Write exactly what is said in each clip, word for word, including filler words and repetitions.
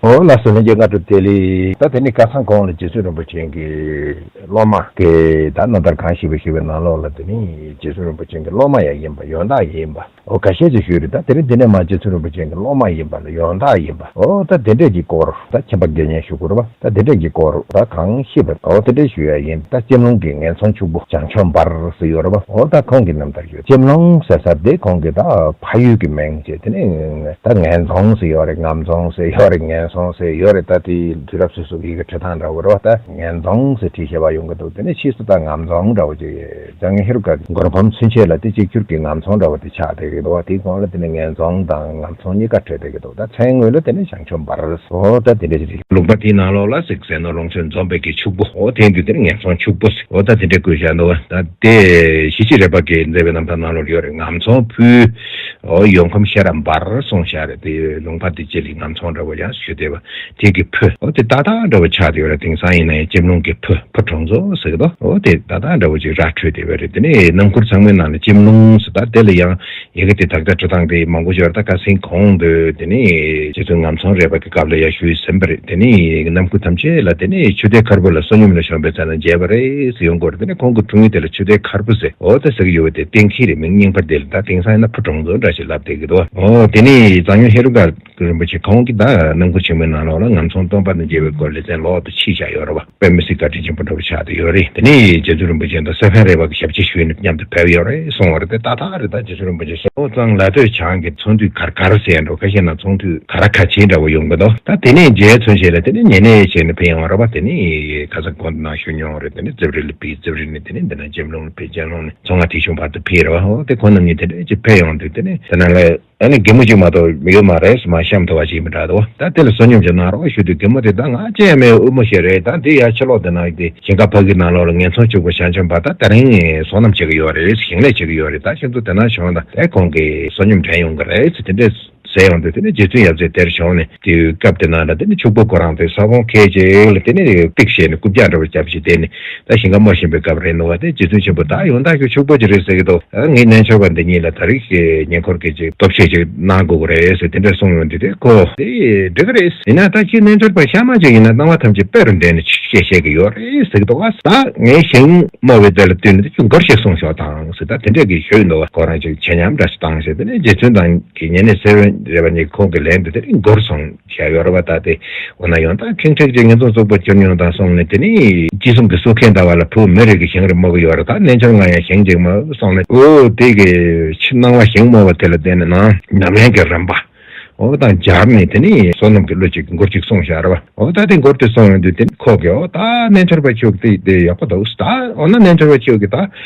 འོ་ལགས་སོ། ལྷན་རྒྱས་སྔ་དྲོ་བདེ་ལེགས། ད་དེ་ནི་ཁ་སང་གོང་ལ་རྗེ་བཙུན་རིན་པོ་ཆེ་གི་སློབ་མ་གི་ད་རྣམ་ཐར་གང་ཞིག་པ་ཞུས་པའི་ནང་ལོགས་ལ། དེ་ནི་རྗེ་བཙུན་རིན་པོ་ཆེ་གི་སློབ་མ་ཡང་ཡིན་པ། ཡོན་བདག་ཡིན་པ། འོ་ཁ་ཤས་ཅིག་ཞུས་རེད། ད་དེ་རིང་འདི་ནས་མར་རྗེ་བཙུན་རིན་པོ་ཆེ་གི་སློབ་མ་ཡིན་པ་ལ་ཡོན་བདག་ཡིན་པ། འོ་ད་དེ་འདྲས་ཀྱི་སྐོར། ད་མཁྱེན་པ་དགེ་བསྙེན་ཞུ་དགོས་རེད་པ། ད་དེ་འདྲས་ཀྱི་སྐོར་ད་གང་ཤེས་པ། འོ་དེ་འདྲས་ཞུ་ཡ་ཡིན། ད་ལྕེམ་ལུང་གི་ངན་ཚོང་ཕྱུག་པོ་བྱང་ཆུབ་འབར་ཟེར་ཡོད་རེད་པ། འོ་ད་ཁོང་གི་རྣམ་ཐར་ཞུ། ལྕེམ་ལུང་ཟེར་ས་དེ་ཁོང་གི་ད་ཕ་ཡུལ་གྱི་མིང་བྱས། དེ་ནས་ད་ངན་ཚོང་ཟེར་ཡོད་རེད། ངམ་ཚོང་ཟེར་ཡོད་རེད། ངན་ཚོང་ཟེར་ཡོད་རེད། ད་དེ་དུས་རབས་སོ་སོ་ཡི་གེ་འབྲི་སྟངས་འདྲ་བོ་རེད་པ། ད་ངན་ཚོང་ཟེར་བྲིས་བཞག་པ་ཡོང་གི་འདུག་དེ་ནས་ཕྱིས་སུ་ད་ངམ་ཚོང་འདྲ་བོ་ཅིག་འཇམ་མགོན་ཧེ་རུ་ཀ་གི་མགུར་འབུམ་ཚུན་ཆད་ལ་དེ་གཅིག་གྱུར་གྱི་ངམ་ཚོང་འདྲ་བོ་དེ་ཆགས་བསྡད་ཀྱི་འདུག་པ། དེའི་གོང་ལ་དེ་ནས་ངན་ཚོང་དང་ངམ་ཚོང་གཉིས་ཀ་འཕྲད་བསྡད་ཀྱི་འདུག་ད་མཚན་དངོས་ལ་དེ་ནས་བྱང་ཆུབ་འབར། འོ་ད་དེ་འདྲ་ཞིག་རེད། ལུང་པ་དེའི་ནང་ལོགས་ལ་གཟིགས་ཟེར་ན་ལུང་ཚན་འཛོམས་པའི་གི་ཕྱུག་པོ། འོ་དེ་ཡིན་དུས་དེ་ནས་ངན་ཚོང་ཕྱུག་པོ་ཟེར། འོ་ད་དེ་འདྲ་བཀོད་བཞག་འདུག་པ། ད་དེ་ཞི་བྱེད་རས་པ་གིས་མཛད་པའི་རྣམ་ཐར་ནང་ལོགས་ཡོད་རེད། ངམ་ཚོང་ཕུལ། འོ་ཡོང་ཁམས་ཤེས་རབ་འབར་གསུངས་བཞག་རེད། དེ་ལུང་པ་དེ་སྤྱི་ལ་ངམ་ཚོང་འདྲ་བོ་ཡང་ཞུ་བསྡད་པ། དེ་གི་ཕུ། འོ་དེ་ཏག་ཏག་འདྲ་བོ་ཆགས་བསྡད་ཡོད་རེད། དེང་སང་ཡིན་ན་ཡང་ལྕེམ་ལུང་གི་ཕུ། ཕུ་གྲོང་ཚོ་ཟེར་གི་འདུག་འོ་དེ་ཏག་ཏག་འདྲ་བོ་ཅིག་ར་འཕྲོད་བསྡད་པ་རེད། དེ་ནས་རྣམ་མགུར་ཚང་མའི་ནང་ལ་ལྕེམ་ལུང་ཟེར། ད་དེ་ལ་ཡང་ཡི་གེ་དེ་དག་ཆ་འབྲི་སྟངས་དེ་མང་པོ་ཡོད་རེད། ད་ཁ་སང་གོང་དུ་དེ་ནས་རྗེ་བཙུན་ངམ་ཚོང་རས་པ་གི་སྐབས་ལ་ཡང་ཞུས་ཟིན་པ་རེད། དེ་ནས་རྣམ་མགུར་ཐམས་ཅད་ལ་དེ་ནས་ཆུ་གཏེར་མཁར་བུ་ལ་བསོད་སྙོམས་ལ་ཞོན་པའི་ཚེ་ན་མཇལ་བ་རེད་ཟེར་ཡོང་གི་ཡོད་རེད། དེ་ནས་ཁོང་གི་འཁྲུངས་ཡུལ་དེ་ལ་ཆུ་གཏེར་མཁར་བུ་ཟེར། འོ་ད་ཟེར་གི་ཡོད་པ་དེ་གཏན་འཁེལ་རེད། མིང་རྙིང་པ་དེ་ལ་ད་དེང་སང་ཡིན་ན་ཕུ་གྲོང་ཚོ་འདྲ་ཞིག་ལབ་བསྡད་ཀྱི་འདུག་འོ་དེ་ནས་གཙང་སྨྱོན་ཧེ་རུ་ཀ་རིན་པོ་ཆེ་ཁོང་གིས་ད་རྣམ་མགུར་ཆེན་མོའི་ནང་ལོགས་ལ་ངམ་ཚོང་སྟོན་པ་དང་མཇལ་བའི་སྐོར་ལེ་ཚན་ལོགས་སུ་ཕྱེ་བཞག་ཡོད་རེད་པ། དཔེ་མི་སྲིད་བཀའ་དྲིན་ཆེན་པོ་འདྲ་བོ་ཆགས་བསྡད་ཡོད་རེད། དེ་ནས་རྗེ་བཙུན་རིན་པོ་ཆེ་དང་སེ་བན་རས་པ་གི་ཞབས་ཕྱི་ཞུས་ནས་མཉམ་དུ་ཕེབས་ཡོད་རེད་གསུངས་པ་རེད། དེ་ཏག་ཏག་རེད། ད་རྗེ་བཙུན་རིན་པོ་ཆེ་སོང་ཙང་ལ་སྟོད་བྱང་གི་ཚོང་འདུས་གར་གར་ཟེར་འགྲོ། ཁ་ཤས་ན་ཚོང་འདུས་ག་ར་ག་ཆེ་འདྲ་བོ་ཡོང་གི་འདུག་ད་དེ་ནས་མཇལ་ཚུན་ཆད་ལ་དེ་ནས་ཉེ་གནས་བྱས་ནས་ཕེབས་ཡོང་བ་རེད་པ། དེ་ནས་ཁ་སང་གོང་དུ་ནང་ཞུ་མྱོང་རེད། དེ་ནས་རྩིབས་རི་ལ་ཕེབས། རྩིབས་རི་ནས་དེ་ནས་འདི་ན་ལྕེམ་ལུང་ལ་ཕེབས། ལྕེམ་ལུང་ནས་མཚོ་སྔ་ཐིག་གཞུང་བར་དུ་ཕེབས་རེད་པ། འོ་དེ་ཁོང་རྣམ་གཉིས་དེ་འདྲ་ཅིག་ཕེབས་ཡོང་དུས་དེ་ནས་དེ་ན་ལ། ཨ་ནི་རྒན་མོ་གཅིག་མ་གཏོགས་ཡོད་མ་རེད། མ་གཤམ་དུ་བ་ཅིག་མི་འདྲ་འདུག་ད་དེ་ལ་བསོད་སྙོམས་ཅིག་གནང་རོགས་ཞུ་དུས་རྒན་མོ་དེ་ད་ང་ཅི་ཡང་མེད། དབུལ་མོ་ཞིག་རེད། ད་འདི་ཡ་ཕྱི་ལོགས་དེ་ན་དེ་ཞིང་ཁ་ཕ་གི་ནང་ལོགས་ལ་ངན་ཚོང་ཕྱུག་པོ་བྱང་ཆུབ་འབར་ད་དེ་རིང་སོ་ནམ་བྱེད་ཀྱི་ཡོད་རེད། ཞིང་ལས་བྱེད་ཀྱི་ཡོད་རེད། ད་ཁྱེད་ཚོ་དེ་ན་བྱོན་དང་དེ་ཁོང་གིས་བསོད་སྙོམས་འདྲེན་ཡོང་གི་རེད་ཟེར་དེ་འདྲས་ཟེར་ཡོང་དུས་དེ་ནས་རྗེ་བཙུན་ཡབ་སྲས་དེར་བྱོན་ནས་དེའི་སྐབས་དེ་ན་ལ་དེ་ནས་ཕྱུག་པོ་ཁོ་རང་དེ་ས་བོན་ཁལ་གཅིག་ལ་དེ་ནས་ཏིག་བྱས་ནས་རྐུབ་བཀྱག་འདྲ་བོ་བརྒྱབ་བྱས་དེ་ནས། ད་ཞིང་ཁ་རྨོ་བཞིན་པའི་སྐབས་རེད་འདུག་པ། དེ་རྗེ་བཙུན་ཆེན་པོ་ད་ཡོན་བདག་ཁྱོད་ཕྱུག་པོ་ཅིག་རེད་ཟེར་གྱི་འདུག་ཨ་ངའི་རྣལ་འབྱོར་པ་འདི་གཉིས་ལ་ད་རེས་ཀྱི་ཉེ་འཁོར་གྱི་ཅིག་སྟོབས་ཆེ་ཅིག་གནང་དགོས་ཀྱི་རེད་ཟེར་དེ་འདྲ་གསུངས་ཡོང་དུས་དེ་ཁོ་དེ་འགྲིག་གི་རེད། ཡིན་ན་ད་ཁྱེད་རྣལ་འབྱོར་པ་གཤའ་མ་ཅིག་ཡིན་ན་སྣང་བ་ཐམས་ཅད་དཔེ་རུ་འདྲེན་ནས་ཆོས་བཤད་ཀྱི་ཡོད་རེད་ཟེར་གྱི་འདུག་པ། ད་ངའི་ཞིང་རྨོ་བའི་དེ་ལ་བསྟུན་ནས་དེ་ཁྱོད་མགུར་ཞིག་གསུང་ཤོག་དང་ཟེར། ད་དེ་འདྲ་གི་ཞུས་འདུག་པ། ཁོ་རང་ཅིག་ཆེ་ཉམས་འདྲ་ཞིག་བཏང་ཟེར། དེ་ནས་རྗེ་བཙུན་དང་གི་ཉེ་གནས་སེ་བན་རས་པ་གཉིས་ཁོང་གི་ལན་དུ་དེ་ནས་མགུར་གསུངས། བྱས་ཡོད་རེད་པ། ད་དེ་འོ་ན་ཡང་ད་ཁེངས་དྲེགས་ཀྱི་ངན་སོང་རྩུབ་པོ་གྱུར་མྱོང་དང་གསུངས་ནས། དེ་ནི་དཔྱིད་གསུམ་གྱི་སོ་ཁའི་ཟླ་བ་ལ་བུ་མོ་རེ་གི་ཞིང་རེ་རྨོ་གི་ཡོད་རེད། ད་རྣལ་འབྱོར་ང་ཡང་ཞིང་ཅིག་རྨོ་གསུངས་ནས། འོ་དེ་གི་ཕྱི་སྣང་བ་ཞིང་རྨོ་བ་དེ་ལ་བརྟེན་ནས་ནང་ཉམས་ལེན་གྱི་རིམ་པ་འོ་དང་སྦྱར་ནས་དེ་ནི་བསོད་ནམས་ཀྱི་བློ་ཅིག་མགུར་ཅིག་གསུངས་བཞག་རེད་པ། འོ་ད་དེ་མགུར་དེ་གསུངས་ཡོང་དུས་དེ་ནི་ཁོ་གིས་འོ་ད་རྣལ་འབྱོར་པ་ཁྱོད་ཀྱི་དེ་དེ་ཡག་པོ་འདུག་ད་འོ་ན་རྣལ་འབྱོར་པ་ཁྱོད་ཀྱི་ད་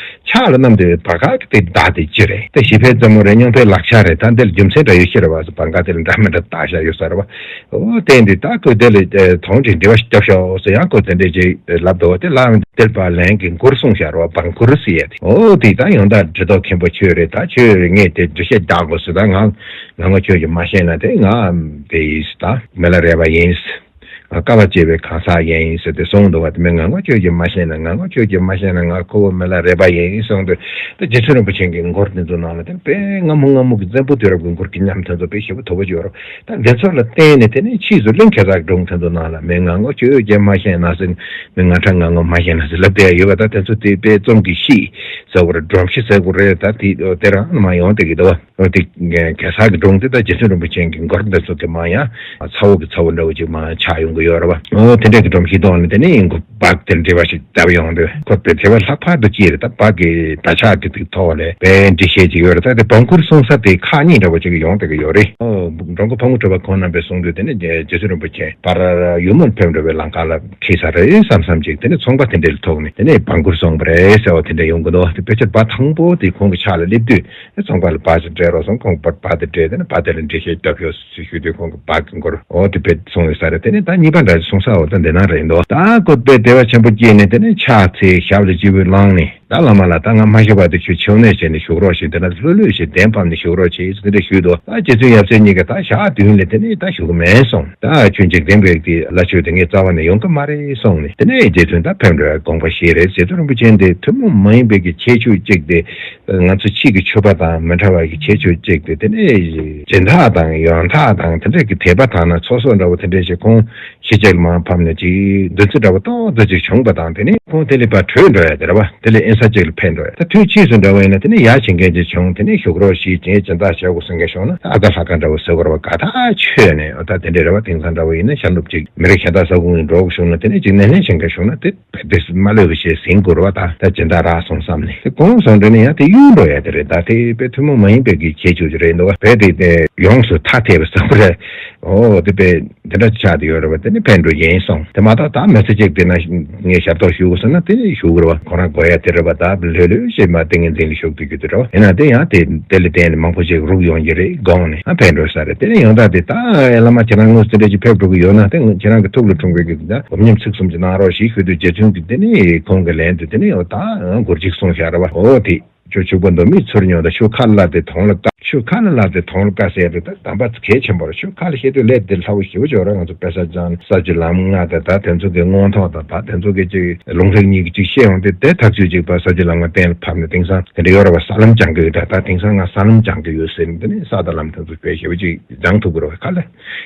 ཕྱག་ལ་བསྣམས་ཏེ་བར་སྐབས་ཀྱི་དེ་མདའ་དེ་ཅི་རེད། དེ་ཞི་བའི་རྩེ་མོ་རེད། སྙིང་པའི་ལག་ཆ་རེད། ད་འདིར་རྒྱུ་མཚན་འདྲ་ཡོད་ཤེས་རེད་པ་ཟེར། བར་སྐབས་དེ་ལ་འདྲ་མི་འདྲ་བཏགས་བཞག་ཡོད་ས་རེད་པ། འོ་དེ་འདི་ད་ཁོས་དེ་ལ་དོང་ཅིག་འབྲི་བ་ཞིག་རྒྱབ་ཤོག་ཟེར་ཡང་ཁོས་དེ་འདྲས་ཅིག་ལབ་འདུག་དེ་ལབ་དེར་པ་ལན་གྱི་མགུར་གསུངས་བཞག་རེད་པ། བར་མགུར་ཟེར་ཡ་དེ། འོ་དེ་ད་ཡང་དག་འབྲི་དོགས་མཁན་པོ་ཁྱོད་རེད། ད་ཁྱོད་ངས་དེ་འགྲེལ་བཤད་རྒྱག་དགོས་ཟེར། ད་ང་ང་ངོ་ཁྱོད་ཀྱིས་མ་ཤེས་ན་དེ་ང་དེ་ཡིན་ཟེར། ད་མི་ལ་རས་པ་ཡིན་ཟེར། ང་དཀའ་བ་སྤྱད་པའི་གང་ཟག་ཡིན་ཟེར་ཏེ་གསུངས་འདུག་པ། དེ་མིན་ང་ངོ་ཁྱོད་ཀྱིས་མ་ཤེས་ན། ང་ངོ་ཁྱོད་ཀྱིས་མ་ཤེས་ན། ང་ཁོ་བོ་མི་ལ་རས་པ་ཡིན་གསུངས་དུས། ད་རྗེ་བཙུན་རིན་པོ་ཆེ་གི་མགུར་དེ་ཚོ་ནང་ལ་དེ་དཔེ་སྔ་མོ་སྔ་མོ་གི་བཙན་པོ་དུས་རབས་ཀྱི་མགུར་གྱི་ཉམས་དེ་ཚོ་དཔེ་ཞེ་པོ་དོད་པོ་ཡོད་རེད། ད་འདི་ཚོ་ལ་བརྟེན་ནས་དེ་ནས་ཕྱིས་སུ་གླིང་གེ་སར་གྱི་སྒྲུང་དེ་ཚོ་ནང་ལ་མི་ང་ངོ་ཁྱོད་ཀྱིས་མ་ཤེས་ན་ཟེར། མི་ང་ཁྲ་ང་ངོ་མ་ཤེས་ན་ཟེར་ལབ་བསྡད་ཡོད་པ། ད་དེ་ཚོ་དེ་དཔེ་རྩོམ་གྱི་གཤིས་ཟེར་དགོས་རེད། སྒྲོམ་གཞི་ཟེར་དགོས་རེད། ད་དེ་དེ་རང་མ་ཡོང་བསྡད་ཀྱི་འདུག་པ། འོ་དེ་གེ་སར་གྱི་སྒྲུང་དེ་ད་རྗེ་བཙུན་རིན་པོ་ཆེ་གི་མགུར་འདི་ཚོ་གི་མ་ཡང་ཚ་བོ་གི་ཚ་བོ་འདྲ་བོ་ཅིག་མ་ཆགས་ཡོང་གི་ཡོད་རེད་པ། འོ་དེ་འདྲ་གི་སྒྲོམ་གཞི་ཐོག་ནས་དེ་ནས་ཡིན་གོ་སྦག་དེར་འགྲེལ་པ་ཞིག་བཏབ་ཡོང་དུས། ཁོ་དེ་དེ་བས་ལྷག་པར་དུ་ཅི་རེད། ད་སྦག་གི་ད་ཆ་གི་དེ་ཐོག་ལས་དཔེ་འགྲེལ་བཤད་ཅིག་ཡོད་རེད། ད་དེ་བར་མགུར་གསུང་ས་དེ་ཁག་གཉིས་འདྲ་བོ་ཅིག་ཡོང་བསྡད་ཀྱི་ཡོད་རེད། འོ་འགྲོ་མགོན་ཕག་མོ་གྲུ་པ་ཁོང་རྣམ་པས་གསུང་དུས་དེ་ནས་རྗེ་བཙུན་རིན་པོ་ཆེ་ཕར་ཡུལ་མོར་ཕེབས་འགྲོ་བའི་ལམ་ཁ་ལ་འཁེལ་ས་རེད་བསམ་བསམ་ཅིག་དེ་ནས་ཚོང་པ་དེ་འདྲའི་ཐོག་ནས་དེ་ནས་བར་མགུར་གསུངས་པ་རེད་ཟེར་བ་དེ་འདྲ་ཡོང་གི་འདུག་དེ་དཔེ་ཆ་སྦག་དང་པོ་དེ་ཁོང་གི་ཕྱག་ལ་སླེབས་དུས། ཚོང་པ་ལ་སྦག་ཅིག་སྤྲད་རོགས་གསུངས། ཁོང་གིས་སྦག་དེ་སྤྲད། དེ་ནས་སྦག་དེ་ལ་འགྲེལ་བཤད་བརྒྱབ་ཤོག་ཟེར་ཞུས་དུས་ཁོང་གིས་སྦག་གི་མགུར་འོ་དེ་དཔེ་གསུངས་ཡོད་ས་རེད། དེ་ནས་ད་གཉིས་པ་འདྲ་གསུང་ས་འོ་ད་འདི་ན་རེད་འདུག་ད་ཁོ་དཔེ་བདེ་བ་ཆེན་པོ་སྐྱེས་ནས་དེ་ནས་ཕྱག་འཚལ་ཞབས་ལ་སྤྱི་བོས་བླངས་ནས། ད་བླ་མ་ལ་ད་ང་མ་ཤི་བར་དུ་ཁྱོད་ཆེ་བ་ནས་བྱས་ནས་བཞུགས་རོགས་ཞེས། དེ་ན་ལྷོད་ལྷོད་བྱས་གདན་ཕབ་ནས་བཞུགས་རོགས་བྱེད་ཟེར་དེ་འདྲ་ཞུས་འདུག་ད་རྗེ་བཙུན་ཡབ་སྲས་གཉིས་ཀ་ད་ཞག་བདུན་ལས་དེ་ནས་ད་བཞུགས་མེད་སོང་། ད་ཁྱོད་འཇིག་རྟེན་པའི་དེ་ལ་ཆོས་དེ་ངའི་རྩ་བ་ནས་ཡོང་གི་མ་རེད་གསུངས་ནས། དེ་ནས་རྗེ་བཙུན་ད་ཕེབས་འགྲོ་བའི་དགོངས་པ་བཞེས་རེད། རྗེ་བཙུན་རིན་པོ་ཆེ་འདི་ཐུན་མོང་མ་ཡིན་པའི་གི་ཁྱད་ཆོས་གཅིག་དེ། ང་ཚོ་ཕྱིས་ཀྱི་ཆོས་པ་དང་མི་འདྲ་བ་གི་ཁྱད་ཆོས་གཅིག་དེ། དེ་ནས་སྦྱིན་བདག་དང་ཡོན་བདག་དང་དེ་འདྲ་གི་དད་པ་དང་ན་ཚོགས་གསོག་འདྲ་བོ་དེ་འདྲ་ཞིག་ཁོང་ཤི་རྗེས་མར་ཕབ་ནས་ཅིག་འདུ་འཛི་འདྲ་བོ་ཏོག་ཙམ་ཅིག་བྱུང་བ་དང་། དེ་ནས་ཁོང་དེ་ལས་ཕར་བྲོས་འགྲོ་ཡ་དེ་རེད་བ། དེ་ལས་དབེན་ས་ཅིག་ལ་ཕེབས་འགྲོ་ཡ། ད་དུས་ཕྱིས་སུ་འདྲ་བོ་ཡིན་ན་དེ་ནས་ཡར་བྱེད་མཁན་ཅིག་བྱུང་། དེ་ནས་བཞུགས་རོགས་ཞེས་ཅིག་སྦྱིན་བདག་བྱེད་དགོས་ཟེར་མཁན་བྱུང་ན། ཨ་ད་ལྷ་ཁང་འདྲ་བོ་ཟེར་དགོས་རེད་བ། ག་ད་ཆོས་ནས་ཨོ་ད་དེ་འདྲ་རེད་བ། དེང་སང་འདྲ་བོ་ཡིན་ན་ཤར་ནུབ་ཅིག་མི་རིགས་གཞན་དག་ས་ཁོངས་ནས་འགྲོ་དགོས་བྱུང་ན། དེ་ནས་ཅིག་སྣེ་ལེན་བྱེད་མཁན་བྱུང་ན་དེ་དཔེ་དེ་མ་ལོས་པ་ཞེས་ཟིན་དགོས་རེད་བ། ད་ད་སྦྱིན་བདག་རག་སོང་བསམ་ནས་དེ་དགོངས་སོང་འདྲ་ནས་ཡང་དེ་གཡུག་འགྲོ་ཡ་དེ་རེད། ད་དེ་དཔེ་ཐུན་མོང་མ་ཡིན་པའི་གི་ཁྱད་ཆོས་ཅིག་རེད་འདུག་བ། དཔེ་དེ་དེ་ཡོངས་སུ་ཐ་དད་པ་ཟེར་བ་རེད། ཨོ་དེ་དཔེ་དེ་འདྲ་ཆགས་བསྡད་ཡོད་རེད་བ། དེ་ནི་ཕན་འགྲོ་ཡིན་སོང་། དེ་མ་གཏོགས་ད་མི་ཚེ་གཅིག་དེ་ན་ངས་ཞབས་ཏོག་ཞུ་དགོས་ཟེར་ན་དེ་ནི་ཞུ་དགོས་རེད་བ། ཁོ་རང་དགོས་ཡ་དེ་རེད་བ། ད་ལྷོད་ལྷོད་བྱས་མ་ཏིང་ངེ་འཛིན་ལ་ཞུགས་བསྡད་རྒྱུ་དེ་རེད་བ། ཡིན་ན་དེ་ཡང་དེ་དེ་ལ་བརྟེན་ནས་མང་པོ་ཞིག་རུག་ཡོང་གི་རེད་དགོངས་ནས། ཨ་ཕན་འགྲོ་ས་རེད། དེ་ནི་ཡང་ད་དེ་ད་བླ་མ་ཁྱེད་རང་དངོས་སུ་དེ་འདྲ་ཅིག་ཕེབས་འགྲོ་གི་ཡོད་ན། དེ་ཁྱེད་རང་གི་ཐུགས་ལ་འཁྲུངས་པའི་གི་ད་སྒོམ་ཉམས་ཚིག་གསུམ་ཅིག་གནང་རོགས་ཞེས་ཞུས་དུས། རྗེ་བཙུན་གྱིས་དེ་ནི་ཁོང་གི་ལན་དུ་དེ་ནི་ད་མགུར་གཅིག་གསུངས་བཞག་རེད་བ། ཨོ་དེ། ཁྱོད་ཕྱུག་པོ་འདོད་མེད་ཚུར་མྱོང་དང་། ཆུ་ཁ་ལ་བླངས་ཏེ་དོང་ལ་བཀག་ཆུ་ཁ་ལ་བླངས་ཏེ་དོང་ལ་བཀག་ཟེར་དེ་ད་དམ་པ་གལ་ཆེན་པོ་རེད། ཆུ་ཁ་ལ་བཤད་དུས་ལས་དེ་སླ་བོ་ཞེ་པོ་ཅིག་ཡོད་རེད། ང་ཚོ་དཔེ་ཆ་སྦྱང་ས་བཅུ་ལམ་ལྔ་དང་ད་དེ་ཚོ་གི་མངོན་རྟོགས་དང་ད་དེ་ཚོ་གི་ཅིག་ལུང་རིགས་གཉིས་ཀྱི་ཅིག་བཤད་ཡོང་དུས། དེ་ཐག་ཆོད་ཅིག་ཕར་ས་བཅུ་ལམ་ལྔ་གཏན་ལ་ཕབ་ནས། དེང་སང་དེ་འདྲ་ཡོད་རེད་བ། ས་ལམ་སྦྱང་གི་ཡོད། ད་ད་དེང་སང་ང་ས་ལམ་སྦྱང་གི་ཡོད་ཟེར་ནས་དེ་ནས་ས་དང་ལམ་དེ་ཚོ་དཔེ་ཞེ་པོ་ཅིག་སྦྱང་ཐུབ་ཀྱི་རེད་བ། ག་ལ།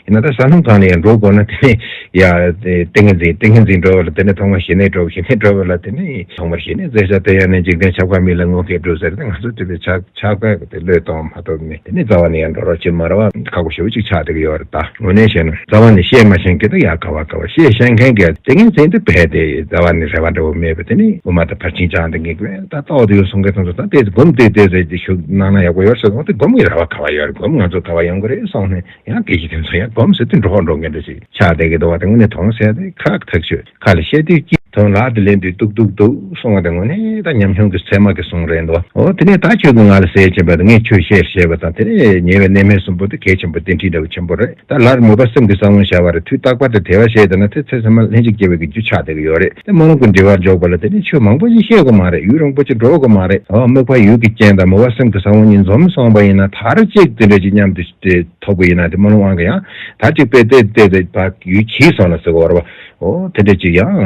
ཡིན་ན་ད་ས་ལམ་སྒང་ལ་ཡང་འགྲོ་དགོས་ན་དེ་ནས་ཡ་དེ་ཏིང་ངེ་འཛིན་ཏིང་ངེ་འཛིན་འགྲོ་བ་ལ་དེ་ནས་ཐོག་མར་ཞི་གནས་འགྲོ། ཞི་གནས་འགྲོ་བ་ལ་དེ་ནས་ཐོག་མར་ཞི་གནས་མཛད་བྱ་དེ་ཡང་ནི་འཇིག་རྟེན་ཁྱབ་འཁོར་མི་ལ་བསྔོ་སྐལ་སྒྲུབ་ཟེར་ཏེ། ང་ཚོ་དེ་བས་ཆགས་ཆགས་པས་དེ་བློས་གཏོང་མ་ཐུབ་ནས། དེ་ནས་རྩ་བ་ནས་ཡང་འགྲོ་རོགས་བྱེད་མ་རེད་བ། ཁག་པོ་ཞེ་པོ་ཅིག་ཆགས་བསྡད་ཀྱི་ཡོད་རེད། ད་དངོས་གནས་བཤད་ན་རྩ་བ་ནས་བཤད་མ་ཤེས་མཁན་དེ་ཡང་ག་བ་ག་བ། བཤད་ཤེས་མཁན་གྱི་ཏིང་ངེ་འཛིན་དེ་རྦད་དེ་རྩ་བ་ནས་རེ་བ་འདྲ་བོ་མེད་པ། དེ་ནས་དབུ་མ་དང་ཕར་ཕྱིན་སྦྱངས་ཏེ་ངེས་པས་ད་ཏོག་ཏུ་ཡོད་གསུང་མཁན་དེ་ཚོ་ད་དེ་སྒོམ་དེ་དེ་རེད་དེ་ཞུ་གནང་ན་ཡག་པོ་ཡོད་ཟེར་སོང་། དེ་སྒོམ་གྱི་རེ་བ་ག་བ་ཡོད་རེད། སྒོམ་ང་ཚོ་ག་བ་ཡོང་གི་རེད་སོང་ནས། ཡང་སྐད་ཆ་དེ་ཚོ་ཡང་སྒོམ་ཟེར་དུས་འགྲོ་འགྲོ་མཁན་འདྲ་ཞིག་ཆགས་བསྡད་ཀྱི་འདུག་བ། དེ་དངོས་གནས་དོན་ཟེར་དེ་ཁག་ཐག་ཆོད། ཁ་ལ་བཤད་དུས་སྐྱིད་དོན་ལག་ཏུ་ལེན་དུས་སྡུག་སྡུག་སྡུག་གསུང་བ་དེ་དངོས་གནས་ད་ཉམས་མྱོང་གི་ཚད་མ་གི་གསུང་རེད་འདུག་འོ་དེ་ནས་ད་ཁྱོད་ཀྱིས་ང་ལ་ཟས་བྱིན་པ་དང་ངས་ཁྱོད་བཤད་བཤད་པ་དང་། དེ་ནས་ཉེ་བའི་གནས་མལ་གསུམ་པོ་དེ་གལ་ཆེན་པོ་རྟེན་འབྲེལ་འདྲ་བོ་ཆེན་པོ་རེད། ད་ལར་མོས་པ་སེམས་ཀྱི་ས་བོན་བཞག་པ་རེད། དུས་རྟག་པར་དུ་དེ་བ་བཤད་བསྡད་ན་དེ་ཚེ་ཚད་མ་ལྷན་ཅིག་སྐྱེས་པའི་གི་རྒྱུ་ཆགས་བསྡད་ཀྱི་ཡོད་རེད། དེ་སྨོན་ལམ་གྱི་འབྲེལ་བར་འཇོག་པ་ལ་དེ་ནས་ཆོས་མང་པོ་ཞིག་བཤད་དགོས་མ་རེད། ཡུན་རིང་པོ་ཅིག་འགྲོ་དགོས་མ་རེད། འོ་དམིགས་པ་ཡུལ་གྱི་རྐྱེན་དང་མོས་པ་སེམས་ཀྱི་ས་བོན་གཉིས་འཛོམས་སོང་བ་ཡིན་ན། དར་གཅིག་དེ་འདྲ་ཅིག་མཉམ་དུ་དེ་ཐོབ་པ་ཡིན་ན། དེ་སྨོན་ལམ་དབང་གིས་ཡང་དར་གཅིག་དཔེ་དེ་དེ་དེ་ཕར་ཡུལ་གྱིས་སོང་ལ་ཟེར་བ་རེད་བ། འོ་དེ་འདྲ་ཅིག་ཡང་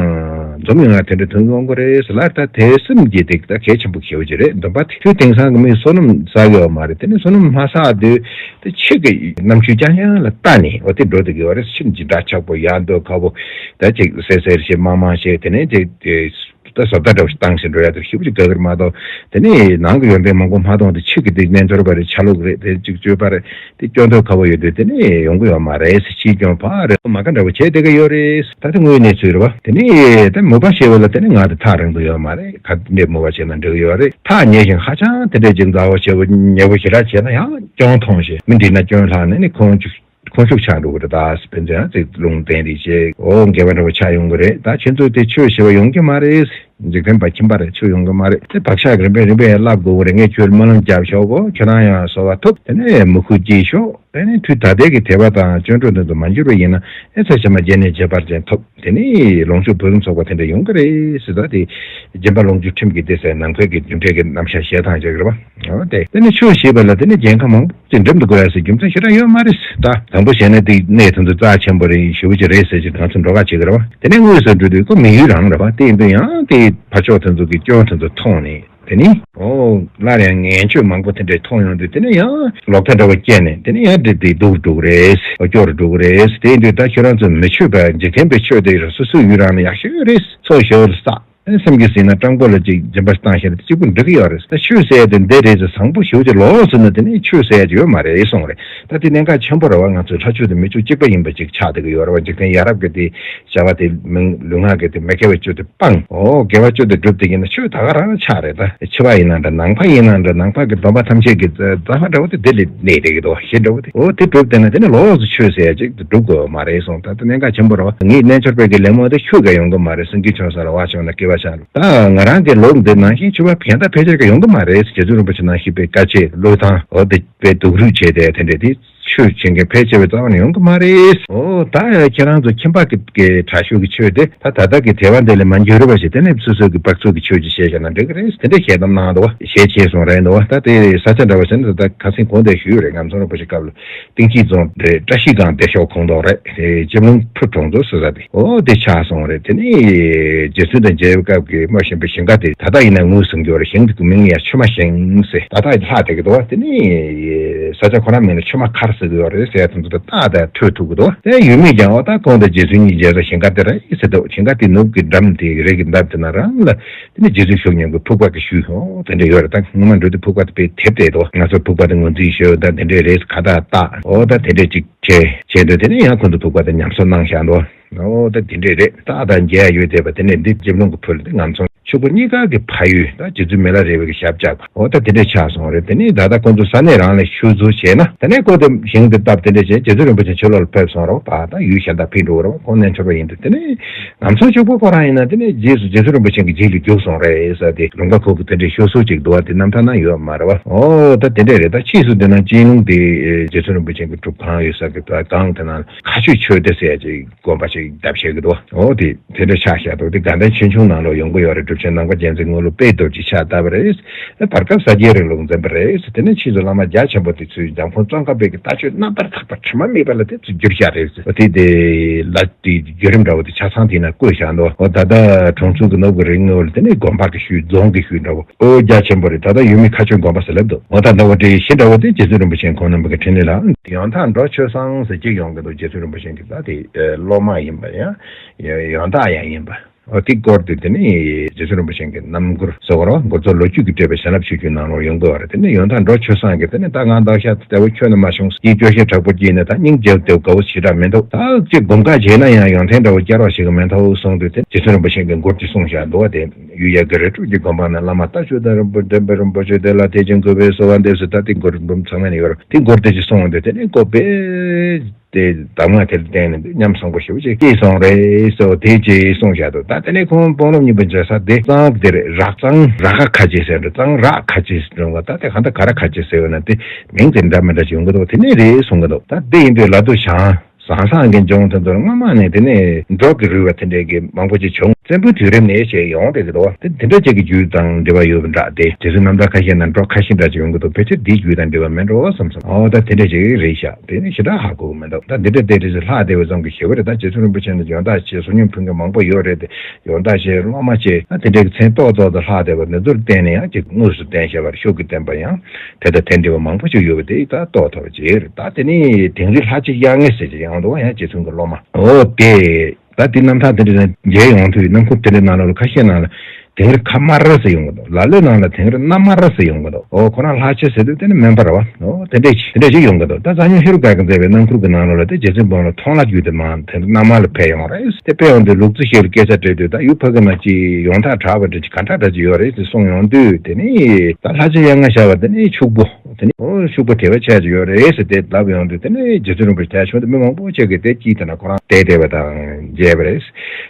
འཛོམས་ཡོང་ཡ་དེ་འདྲ་དོན་ཡོང་གི་རེད་ཟེར་ལ། ད་དེ་སེམས་ཀྱི་དེ་ད་གལ་ཆེན་པོ་ཞེ་པོ་ཅིག་རེད། འདོན་པ་དེ་ཁྱོད་དེང་སང་གི་མིས་བསོད་ནམས་བསགས་ཡོད་མ་རེད། དེ་ནས་བསོད་ནམས་མ་བསགས་དུས་དེ་ཕྱི་གི་རྣམ་འགྱུར་རྐྱང་རྐྱང་ལ་ལྟ་ནས་འོ་དེ་འགྲོ་བསྡད་ཀྱི་ཡོད་རེད། ཕྱིན་ཅི་འདྲ་ཆགས་པོ་ཡག་འདོད་ཁ་པོ་ད་ཅིག་སེར་སེར་བྱེད་དམར་དམར་བྱེད། དེ་ནས་དེ་དེ། ད་བཟོ་ལྟ་འདྲ་བོ་ཞིག་བཏང་ཞིག་འགྲོ་ཡ་དེ་ཞེ་པོ་ཅིག་དགའ་གི་རེད་མ་གཏོགས། དེ་ནས་ནང་གི་ཡོན་ཏན་མང་པོ་མ་མཐོང་དུས་ཕྱི་གི་དེ་རྣལ་འབྱོར་པ་རེད། ཆ་ལུགས་རེད། དེ་ཅིག་སྤྱོད་པ་རེད། དེ་སྐྱོན་འདོད་ཁ་པོ་ཡོད་དུས་དེ་ནས་ཡོང་གི་ཡོད་མ་རེད་ཟེར། ཕྱིའི་སྐྱོན་ཕར་རེད། མ་དགའ་འདྲ་བོ་བྱས་བསྡད་ཀྱི་ཡོད་རེད། ད་དེ་དངོས་གནས་ཚུལ་རེད་བ། དེ་ནས་དེ་མོས་པ་བྱས་པ་ལ་དེ་ནས་ང་དེ་ཐག་རིང་པོ་ཡོད་མ་རེད། ག་འདྲས་མོས་པ་བྱས་ན་འགྲིག་གི་ཡོད་རེད། ཐག་ཉེ་ཞིང་ཧ་ཅང་དེ་འདྲས་ཅིག་མཛའ་བོ་བྱས་པ་ཉེ་པོ་ཞེ་དྲག་བྱས་ན་ཡང་སྐྱོན་མཐོང་ཞིང་། མི་འགྲིག་ན་སྐྱོན་ལྷག་ནས་ནི་ཁོང་ཅིག་ཁོང་ཤུགས་ཆག་འགྲོ་གི་རེད། ད་སྤེན་ཚེ་ཡང་ཚིག་ལུང་བསྟན་རེ་བྱས། འོ་འགལ་བ་འདྲ་བོ་ཆགས་ཡོང་གི་རེད། ད་ཁྱེད་ཚོས་དེ་ཆོས་ཞེས་པ་ཡོང་གི་མ་རེད། འཇིག་རྟེན་པ་ཁྱིམ་པ་རེད། ཆོས་ཡོང་གི་མ་རེད། དེ་བག་ཆགས་ཀྱི་རིམ་པས་རིམ་པས་ཡང་བརླག་དགོས་གི་རེད། ངས་ཁྱོད་སྨོན་ལམ་རྒྱབ་ཤོག་གོ། ཁྱོད་རང་ཡང་གསོལ་བ་ཐོབ། དེ་ནས་མོས་གུས་སྐྱེས་ཤོག། དེ་ནས་དུས་ད་ལྟའི་གི་དད་པ་དང་སྐྱོན་བྲལ་དོན་དུ་མ་འགྱུར་བ་ཡིན་ན། ཨེ་ཚེ་ཕྱི་མ་རྒྱལ་ནས་ཁྱད་པར་ཅན་ཐོབ། དེ་ནས་ལོངས་སྤྱོད་ཕུན་སུམ་ཚོགས་པ་དེ་འདྲ་ཡོང་གི་རེད་ཟེར། ད་དེ་སྦྱིན་པ་ལོངས་སྤྱོད་ཁྲིམས་ཀྱི་སྡེ་ཟེར་ནམ་མཁའི་གི་རྒྱུ་འབྲས་ཀྱི་རྣམ་གཞག་བཤད་སྟངས་ཅིག་རེད་པ། འོ་དེ་དེ་ནི་ཆོས་ཞེས་པ་ལ་དེ་ནི་རྒྱལ་ཁམས་མང་པོ་ཅིག་འགྲིམ་དུ་དགོས་ཡ་ཟེར་རྒྱུ་མཚན་ཞེ་དྲག་ཡོད་མ་རེད། ད་དང་པོ་བྱས་ན་དེ་གནས་དེ་ཚོ་རྩ་ཆེན་པོ་རེད། ཞེ་པོ་ཅིག་རེད་ཟེར་ཅིག་ང་ཚོ་འགྲོ་ཁ་བྱེད་ཀྱི་རེད་པ། དེ་ནས་དངོས་སུ་འགྲོ་དུས་ཁོ་མི་ཡུལ་རང་རེད་པ། དེ་ཡིན་དུས་ཡང་དེ་ཕར་ཕྱོགས་དེ་ཚོ་གི་སྐྱོན་དེ་ཚོ་མཐོང་ནས། དེ་ནི་འོ་སླར་ཡང་ངན་སྤྱོད་མང་པོ་དེ་འདྲས་མཐོང་ཡོང་དུས་དེ་ནི་ཡང་ལོག་ལྟ་འདྲ་བོ་སྐྱེས་ནས། དེ་ནི་ཡང་འདི་འདི་སྡུག་འགྲོ་གི་རེད། འོ་སྐྱོ་རུ་འགྲོ་གི་རེད། དེ་ཡིན་དུས་ད་ཁྱོད་རང་ཚོ་མི་ཆོས་པ་འཇིག་རྟེན་པའི་ཆོས་དེ་རེད། སོ་སོའི་ཡུལ་རང་ལ་ཡག་ཤོས་རེད། ཚོ་ཞོར་ས། སེམས་ཀྱིས་ཟིན་ན་སྤྲང་པོ་ལ་ཅིག་སྦྱིན་པ་བཏང་ཤེས་ན་དེ་གཅིག་པུ་འགྲིག་གི་ཡོད་རེད། ད་ཆོས་ཟེར་ཡ་དེ་འདི་རེད་ཟེར་བཟང་པོ་ཞེ་པོ་ཅིག་ལོག་ཟེར་ན་དེ་ནི་ཆོས་ཟེར་ཡ་ཅིག་ཡོད་མ་རེད་གསུངས་རེད། ད་དེ་གནད་འགག་ཆེན་པོ་རེད་བ། ང་ཚོའི་ལྷ་ཆོས་དེ་མི་ཆོས་གཅིག་པ་ཡིན་པ་ཅིག་ཆགས་བསྡད་ཀྱི་ཡོད་རེད་བ། འཇིག་རྟེན་ཡ་རབས་ཀྱི་དེ་བྱ་བ་དེ་མིན། ལུས་ངག་གི་དེ་མི་དགེ་བའི་སྤྱོད་དེ་སྤངས། འོ་དགེ་བ་སྤྱོད་དེ་སྒྲུབ་དེ་ཡིན་ན་ཆོས་ད་ག་རང་ཆགས་རེད། ད་ཕྱི་པ་ཡིན་ན་འདྲ། ནང་པ་ཡིན་ན་འདྲ། ནང་པ་གི་སྡོམ་པ་ཐམས་ཅད་ཀྱི་རྩ་བ་འདྲ་བོ་དེ་དེ་ལས་གནས་བསྡད་ཀྱི་འདུག་བ། ཞེ་འདྲ་བོ་དེ། འོ་དེ་སྒྲུབ་བསྡད་ན་དེ་ནི་ལོགས་སུ་ཆོས་ཟེར་ཡ་ཅིག་སྒྲུབ་དགོས་མ་རེད་གསུངས། ད་དེ་གནད་འགག་ཆེན་པོ་རེད་བ། ངས་རྣལ་འབྱོར་པའི་གི་ལད་མོ་དེ་ཤུགས་ཀྱིས་ཡོང་གི་མ་རེད། སེང་གེ་མཆོང་ས་ལ་བ་མཆོང་ན་སྐེད་པ་ཆག་ལ། ད་ང་རང་གི་ལུགས་འདི་ནང་བཞིན་ཆོས་པ་གཞན་དག་ཕལ་ཆེར་གྱི་ཡོང་གི་མ་རེད། རྗེ་བཙུན་རིན་པོ་ཆེ་ནང་བཞིན་པའི་དཀའ་སྤྱད་བློས་བཏང་འོ་དེ་པའི་སྡུག་རུས་བྱས་ཏེ་དེ་འདྲས་དེ་ ཆོས་བྱེད་མཁན་ཕལ་ཆེ་བའི་རྩ་བ་ནས་ཡོང་གི་མ་རེད། ཨོ་ད་ཁྱེད་རང་ཚོ་ཁྱིམ་པ་གི་གི་དྲག་ཤོས་ཀྱི་ཆོས་དེ་ད་ད་ལྟ་གི་དད་པ་འདི་ལས་མ་འགྱུར་བ་ཞིག་དེ་ནས་སོ་སོ་གི་བག་ཚོད་ཀྱི་ཆོས་ཅིག་བཤད་བཞག་ན་འགྲིག་གི་རེད། དེ་འདྲ་ཞལ་གདམས་གནང་འདུག་བ། ཞལ་ཆད་སོང་རེད་འདུག་བ། ད་དེ་ས་ཆ་འདྲ་བ་ཞིག་ནས་ད་ཁ་སེང་གོང་དེ་ཞུས་ཡོད་རེད། ངམ་ཚོ་རིན་པོ་ཆེ་སྐབས་ལ་གཏིང་སྐྱེས་རྫོང་རེད། བཀྲ་ཤིས་སྒང་སྡེ་ཤོག་ཁོངས་གཏོགས་རེད། དེ་སྤྱི་ལུང་ཕུ་གྲོང་ཚོ་ཟེར་ས་དེ། ཨོ་དེ་ཆགས་སོང་རེད། དེ་ནས་རྗེ་བཙུན་དང་མཇལ་བའི་སྐབས་ཀྱི་སྨོ་ཞིང་པའི་ཞིང་ཁ་དེ་ད་ལྟ་ཡིན་ན་ངོས་བཟུང་གི་ཡོད་རེད། ཞིང་དེ་གི་མིང་ཡང་ཆུ་མ་ཞིང་ཟེར་ད་ལྟ་ལྷག་བསྡད་ཀྱི་འདུག་བ། དེ་ནས་ས་ཆ་ཁོ་རང་མིང་ལ་ཆུ་མ་མཁར་ཟེར་གི་ཡོད་རེད་ཟེར་ཡ་དེ་ཚོ་ད་ལྟ་ད་ཐོས་ཐུབ་ཀྱི་འདུག་བ། དེ་ཡུལ་མིས་ཀྱང་ཨོ་ད་ཁོང་དང་རྗེ་བཙུན་གཉིས་མཇལ་ས་ཞིང་ཁ་དེ་རེད་ཟེར་འདུག་ཞིང་ཁ་དེ་ནུབ་ཀྱི་འགྲམ་དེ་རི་གི་འདབས་དེ་ན་རང་ལ་དེ་ནས་རྗེ་བཙུན་ཤུགས་སྙོམས་ཀྱི་ཕུག་པ་གི་ཤུལ་ཨོ་དེ་འདྲ་ཡོད་རེད། ད་སྔོན་མ་འགྲོ་དུས་ཕུག་པ་དེ་དཔེ་དེབ་བལྟས་འདུག་ང་ཚོ་ཕུག་པ་དེ་ངོས་འཛིན་ཞུས་ད་དེ་འདྲས་རེད་ཁ་བཏགས་བཏགས་ཨོ་ད་དེ་འདྲས་ཅིག་བྱས་བྱས་འདུག་དེ་ནས་ཡང་ཁོང་ཚོ་ཕུག་པ་དེ་ཉམས་གསོ་གནང་བཞག་འདུག་ཨོ་ད་དེ་འདྲས་རེད། ད་ད་མཇལ་ཡ་ཡོད་བསྡད་པ་དེ་ནས་འདི་སྤྱི་ལུང་གི་ཕུ་ལ་དེ་ངམ་ཚང་ཕྱུག་པོ་གཉིས་ཀ་གི་ཕ་ཡུལ་ད་རྗེ་བཙུན་མི་ལ་རས་པའི་གི་ཞབས་བཅགས་པ་ཨོ་ད་དེ་འདྲས་ཆགས་སོང་རེད། དེ་ནས་ད་ལྟ་ཁོང་ཚོ་ས་གནས་རང་ལ་ཤུལ་འཛུལ་བྱས་ན་དེ་ནས་ཁོ་དེ་ཞིང་དེ་བཏབ་དེ་འདྲས་བྱས་རྗེ་བཙུན་རིན་པོ་ཆེ་ཕྱི་ལོགས་ལ་ཕེབས་སོང་རོགས་ད་ད་ཡུལ་གཞན་དག་ཕེབས་འགྲོ་རོགས་ཁོང་རྣལ་འབྱོར་པ་ཡིན་དུས་དེ་ནས་ངམ་ཚང་ཕྱུག་པོ་ཁོ་རང་ཡིན་ན་དེ་ནས་རྗེས་སུ་རྗེ་བཙུན་རིན་པོ་ཆེ་གི་རྗེས་ལ་རྒྱུགས་སོང་རེད་ཟེར་ཏེ་ལུང་པ་ཁོག་གི་དེ་འདྲའི་ཤོད་སྲོལ་ཅིག་འདུག་བ། དེ་རྣམ་ཐར་ན་ཡོད་མ་རེད་བ། ཨོ་ད་དེ་འདྲས་རེད། ད་ཕྱིས་སུ་དེ་ན་སྤྱི་ལུང་དེ་རྗེ་བཙུན་རིན་པོ་ཆེ་གི་སྒྲུབ་ཁང་ཡོད་ས་གི་ད་སྒང་དེ་ན་མཁའ་སྤྱོད་ཆོས་སྡེ་ཟེར་ཡ་ཅིག་དགོན་པ་ཅིག་བཏབ་བྱས་གི་འདུག་ཨོ་དེ་དེ་འདྲ་ཆགས་བཞག་འདུག་དེ་དགའ་ལྡན་ཆོས་འབྱུང་ནང་ལོགས་ཡོང་གི་ཡོད་རེད། གྲུབ་ཆེན་ནམ་མཁའ་རྒྱལ་མཚན་དངོས་ལུགས་དཔལ་རྡོ་རྗེ་ཕྱག་བཏབ་པ་རེད། བར་སྐབས་ས་སྐྱའི་རིང་ལུགས་འཛིན་པ་རེད། དེ་ནས་ཕྱིས་སུ་བླ་མ་རྒྱ་ཆེན་པོ་དེ་ཚུར་འཇམ་མགོན་ཙོང་ཁ་པའི་གི་ལྟ་སྤྱོད་རྣམ་པར་དག་པ་དྲི་མ་མེད་པ་ལ་དེ་ཚུར་བསྒྱུར་བཞག་རེད། ཨོ་དེ་དེ་ལ་དེ་བརྒྱུད་རིམ་འདྲ་བོ་དེ་ཆ་ཚང་དེ་ན་བཀོད་བཞག་འདུག་ཨོ་ད་ལྟ་གྲོང་ཚོ་གི་ནུབ་གི་རི་ངོས་ལ་དེ་ནས་དགོན་པ་གི་ཤུལ་རྫོང་གི་ཤུལ་འདྲ་བོ། ཨོ་རྒྱ་ཆེན་པོ་རེད། ད་ལྟ་ཡུལ་མི་མཁའ་སྤྱོད་དགོན་པ་ཟེར་ལབ་འདུག་ཨོ་ད་ཟླ་བ་བཀྲ་ཤིས་འདྲ་བོ་དེ་རྗེ་བཙུན་རིན་པོ་ཆེ་ཁོང་རྣམ་པ་གི་འཕྲིན་ལས་ལ་ཡོན་བདག་འབྲོ་ཆོས་བཟང་ཟེར་གཅིག་ཡོང་གི་འདུག་རྗེ་བཙུན་རིན་པོ་ཆེ་གི་ད་དེ་སློབ་མ་ཡིན་པ་ཡང་ཡོན་བདག་ཡང་ཡིན་པ། ཨོ་དེ་སྐོར་དེ་དེ་ནི་རྗེ་བཙུན་རིན་པོ་ཆེ་གི་རྣམ་མགུར་ཟེར་བ་རོ་མགུར་མཚོ་ལོ་རྒྱུས་ཀྱི་སྤྲོས་པའི་བྱིན་རླབས་ཆོས་བརྒྱུད་ནང་ལོགས་ཡོང་གི་བ་རེད། དེ་ནི་ཡོན་བདག་འབྲོ་ཆོས་བཟང་གི་དེ་ནི་ད་ང་བདག་ཤ་ལྟ་བུ་ཁྱོད་ནི་མ་བྱུང་སྐྱིད་སྐྱོ་ཤས་དྲག་པོ་སྐྱིད་ནི་ད་སྙིང་རྗེ་བདེ་དགའ་བོ་ཞེ་དྲག་མི་འདུག་ད་ཅིག་སྒོམ་ཁ་བྱས་ན་ཡང་ཡོན་ཏན་འདྲ་བོ་སྐྱེ་རོགས་ཞིག་མི་འདུག་གསུངས་དུས་དེ་རྗེ་བཙུན་རིན་པོ་ཆེ་གི་མགུར་དེ་གསུངས་བཞག་འདུག་བ། དེ། ཡུལ་ཡ་གི་རི་ཁྲོད་ཀྱི་དགོན་པ་ན་བླ་མ་རྟ་མཆོག་དང་རིན་པོ་འདྲེན་པའི་རིན་པོ་ཆེ་དེ་ལ་དད་ཅིང་གུས་པས་གསོལ་བ་འདེབས་སོ། ད་དེ་མགུར་འབུམ་ཚང་མ་ནས་ཡོད་རེད། དེ་མགུར་དེ་ཅིག་གསུངས་འདུག་དེ་ནས་ཀོ་པས་དེ་གདམས་ངག་དེ་ལ་བརྟེན་ནས་འདི་ཉམས་བཟང་པོ་ཞེ་པོ་ཅིག་སྐྱེས་སོང་རེད་ཟེར་བ་དེ་ཅིག་གསུངས་བཞག་འདུག་ད་དེ་ནས་ཁོང་དཔོན་སློབ་གཉིས་པོ་མཇལ་ས་དེ་གཙང་དེ་རེད། རག་གཙང་རག་ག་ཁ་ཆེ་ཟེར་འདུག་གཙང་རག་ཁ་ཆེ་ཟེར་འདུག་ད་དེ་ག་འདྲ་ག་ར་ཁ་ཆེ་ཟེར་བ་ན་དེ་མིང་དེ་འདྲ་མི་འདྲ་ཅིག་ཡོང་གི་འདུག་དེ་ནས་རེད་གསུང་གི་འདུག་ད་དེ་ཡིན་དུས་ལ་དུ་བྱང་། ཟང་ཟང་གི་ལྗོངས་དེ་ཚོར་སྔ་མ་ནས་དེ་ནས་འབྲོག་གི་རུས་པ་དེ་འདྲས་ཀྱི་མང་པོ་ཅིག་བྱུང་། བཙན་པོའི་དུས་རིམ་ནས་བྱས་ཡོང་བསྡད་ཀྱི་འདུག་དེ་དེ་འདྲ་ཅིག་གི་རྒྱུད་དང་འབྲེལ་བ་ཡོད་པ་འདྲ་སྟེ། རྗེ་བཙུན་རྣམ་ཐར་ཁ་ཤས་ན་འབྲོག་ཁ་ཤས་འདྲ་ཅིག་ཡོང་གི་འདུག་ཕལ་ཆེར་འདིའི་རྒྱུད་དང་འབྲེལ་བ་མེད་འགྲོ་བསམ་སོང་། ཨོ་ད་དེ་འདྲ་ཅིག་རེད་ཤག་དེ་ནི་ཞེ་དྲག་ཧ་གོ་གི་མི་འདུག་ད་འདི་འདྲ་དེ་འདྲ་ཅིག་ལྷག་བསྡད་པ་ཙམ་གྱིས་ཞེ་པོ་རེད། ད་རྗེ་བཙུན་རིན་པོ་ཆེ་ནི་ཡོན་བདག་ཆེ་བསོད་སྙོམས་ཕུལ་མཁན་མང་པོ་ཡོད་རེད་དེ། ཡོན་བདག་ཆེ་སློབ་མ་ཆེ་ད་དེ་འདྲའི་མཚན་ཏོག་ཏོག་ཏུ་ལྷག་བསྡད་པ་འདི་ཚོར་བརྟེན་ནས་ཡང་ཅིག་དངོས་སུ་བསྟན་བཞག་པར་ཤུགས་ཀྱིས་བསྟན་པ་ཡང་། དེ་དང་དེ་འདྲ་བ་མང་པོ་ཞིག་ཡོད་པ་དེ་ད་རྟོགས་ཐུབ་པ་ཅིག་རེད། ད་དེ་ནི་དིང་རི་ལྷ་རྗེ་གཡང་ངེ་ཟེར་གྱི་ཡང་འདུག་ཡང་རྗེ་བཙུན་གྱི་སློབ་མ། འོ་དེ། ད་དེ་རྣམ་ཐར་དེ་འདྲ་ནས་མཇལ་ཡོང་དུས་རྣམ་མགུར་དེ་འདྲའི་ནང་ལོགས་ལ་ཁ་ཤས་ནང་ལ་དིང་རི་ཁ་དམར་ཟེར་ཡོང་གི་འདུག་ལ་ལོའི་ནང་ལ་དིང་རི་གནམ་དམར་ཟེར་ཡོང་གི་འདུག་འོ་ཁོ་རང་ལྷ་རྗེ་ཟེར་དུས་དེ་ནི་སྨན་པ་རེད་བ། འོ་དེ་འདྲས་དེ་འདྲས་ཞིག་ཡོང་གི་འདུག་ད་གཙང་སྨྱོན་ཧེ་རུ་ཀ་གིས་མཛད་པའི་རྣམ་མགུར་གྱི་ནང་ལོགས་ལ་དེ་རྗེ་བཙུན་དཔོན་སློབ་མཐོང་ལ་བརྒྱུད་དེ་མ་དིང་རི་གནམ་དམར་ལ་ཕེབས་ཡོང་རེད། དེ་ཕེབས་ཡོང་དུས་ལུག་རྫི་ཞིག་ལ་སྐད་ཆ་དྲིས་དུས་ད་ཡུལ་ཕ་གི་ན་ཅི་ཡོངས་གྲགས་གྲགས་པ་འདྲ་ཅིག་ག་འདྲ་འདྲ་ཅིག་ཡོད་རེད་ཟེར་གསུངས་ཡོང་དུས་དེ་ནི་ད་ལྷ་རྗེ་གཡང་ངེ་ཞེས་པ་དེ་ནི་ཕྱུག་པོ། དེ་ནི་ཨོ་ཕྱུག་པོ་དེ་བས་ཆེ་ཅིག་ཡོད་རེད་ཟེར་དེ་ལབ་ཡོང་དུས་དེ་ནི་རྗེ་བཙུན་རིན་པོ་ཆེ་དེ་བྱུང་དུས་མི་མང་པོ་ཅིག་གིས་དེ་སྐྱིད་དེ་ན་ཁོ་རང་བསྡད་བསྡད་པ་དང་མཇལ་བ་རེད།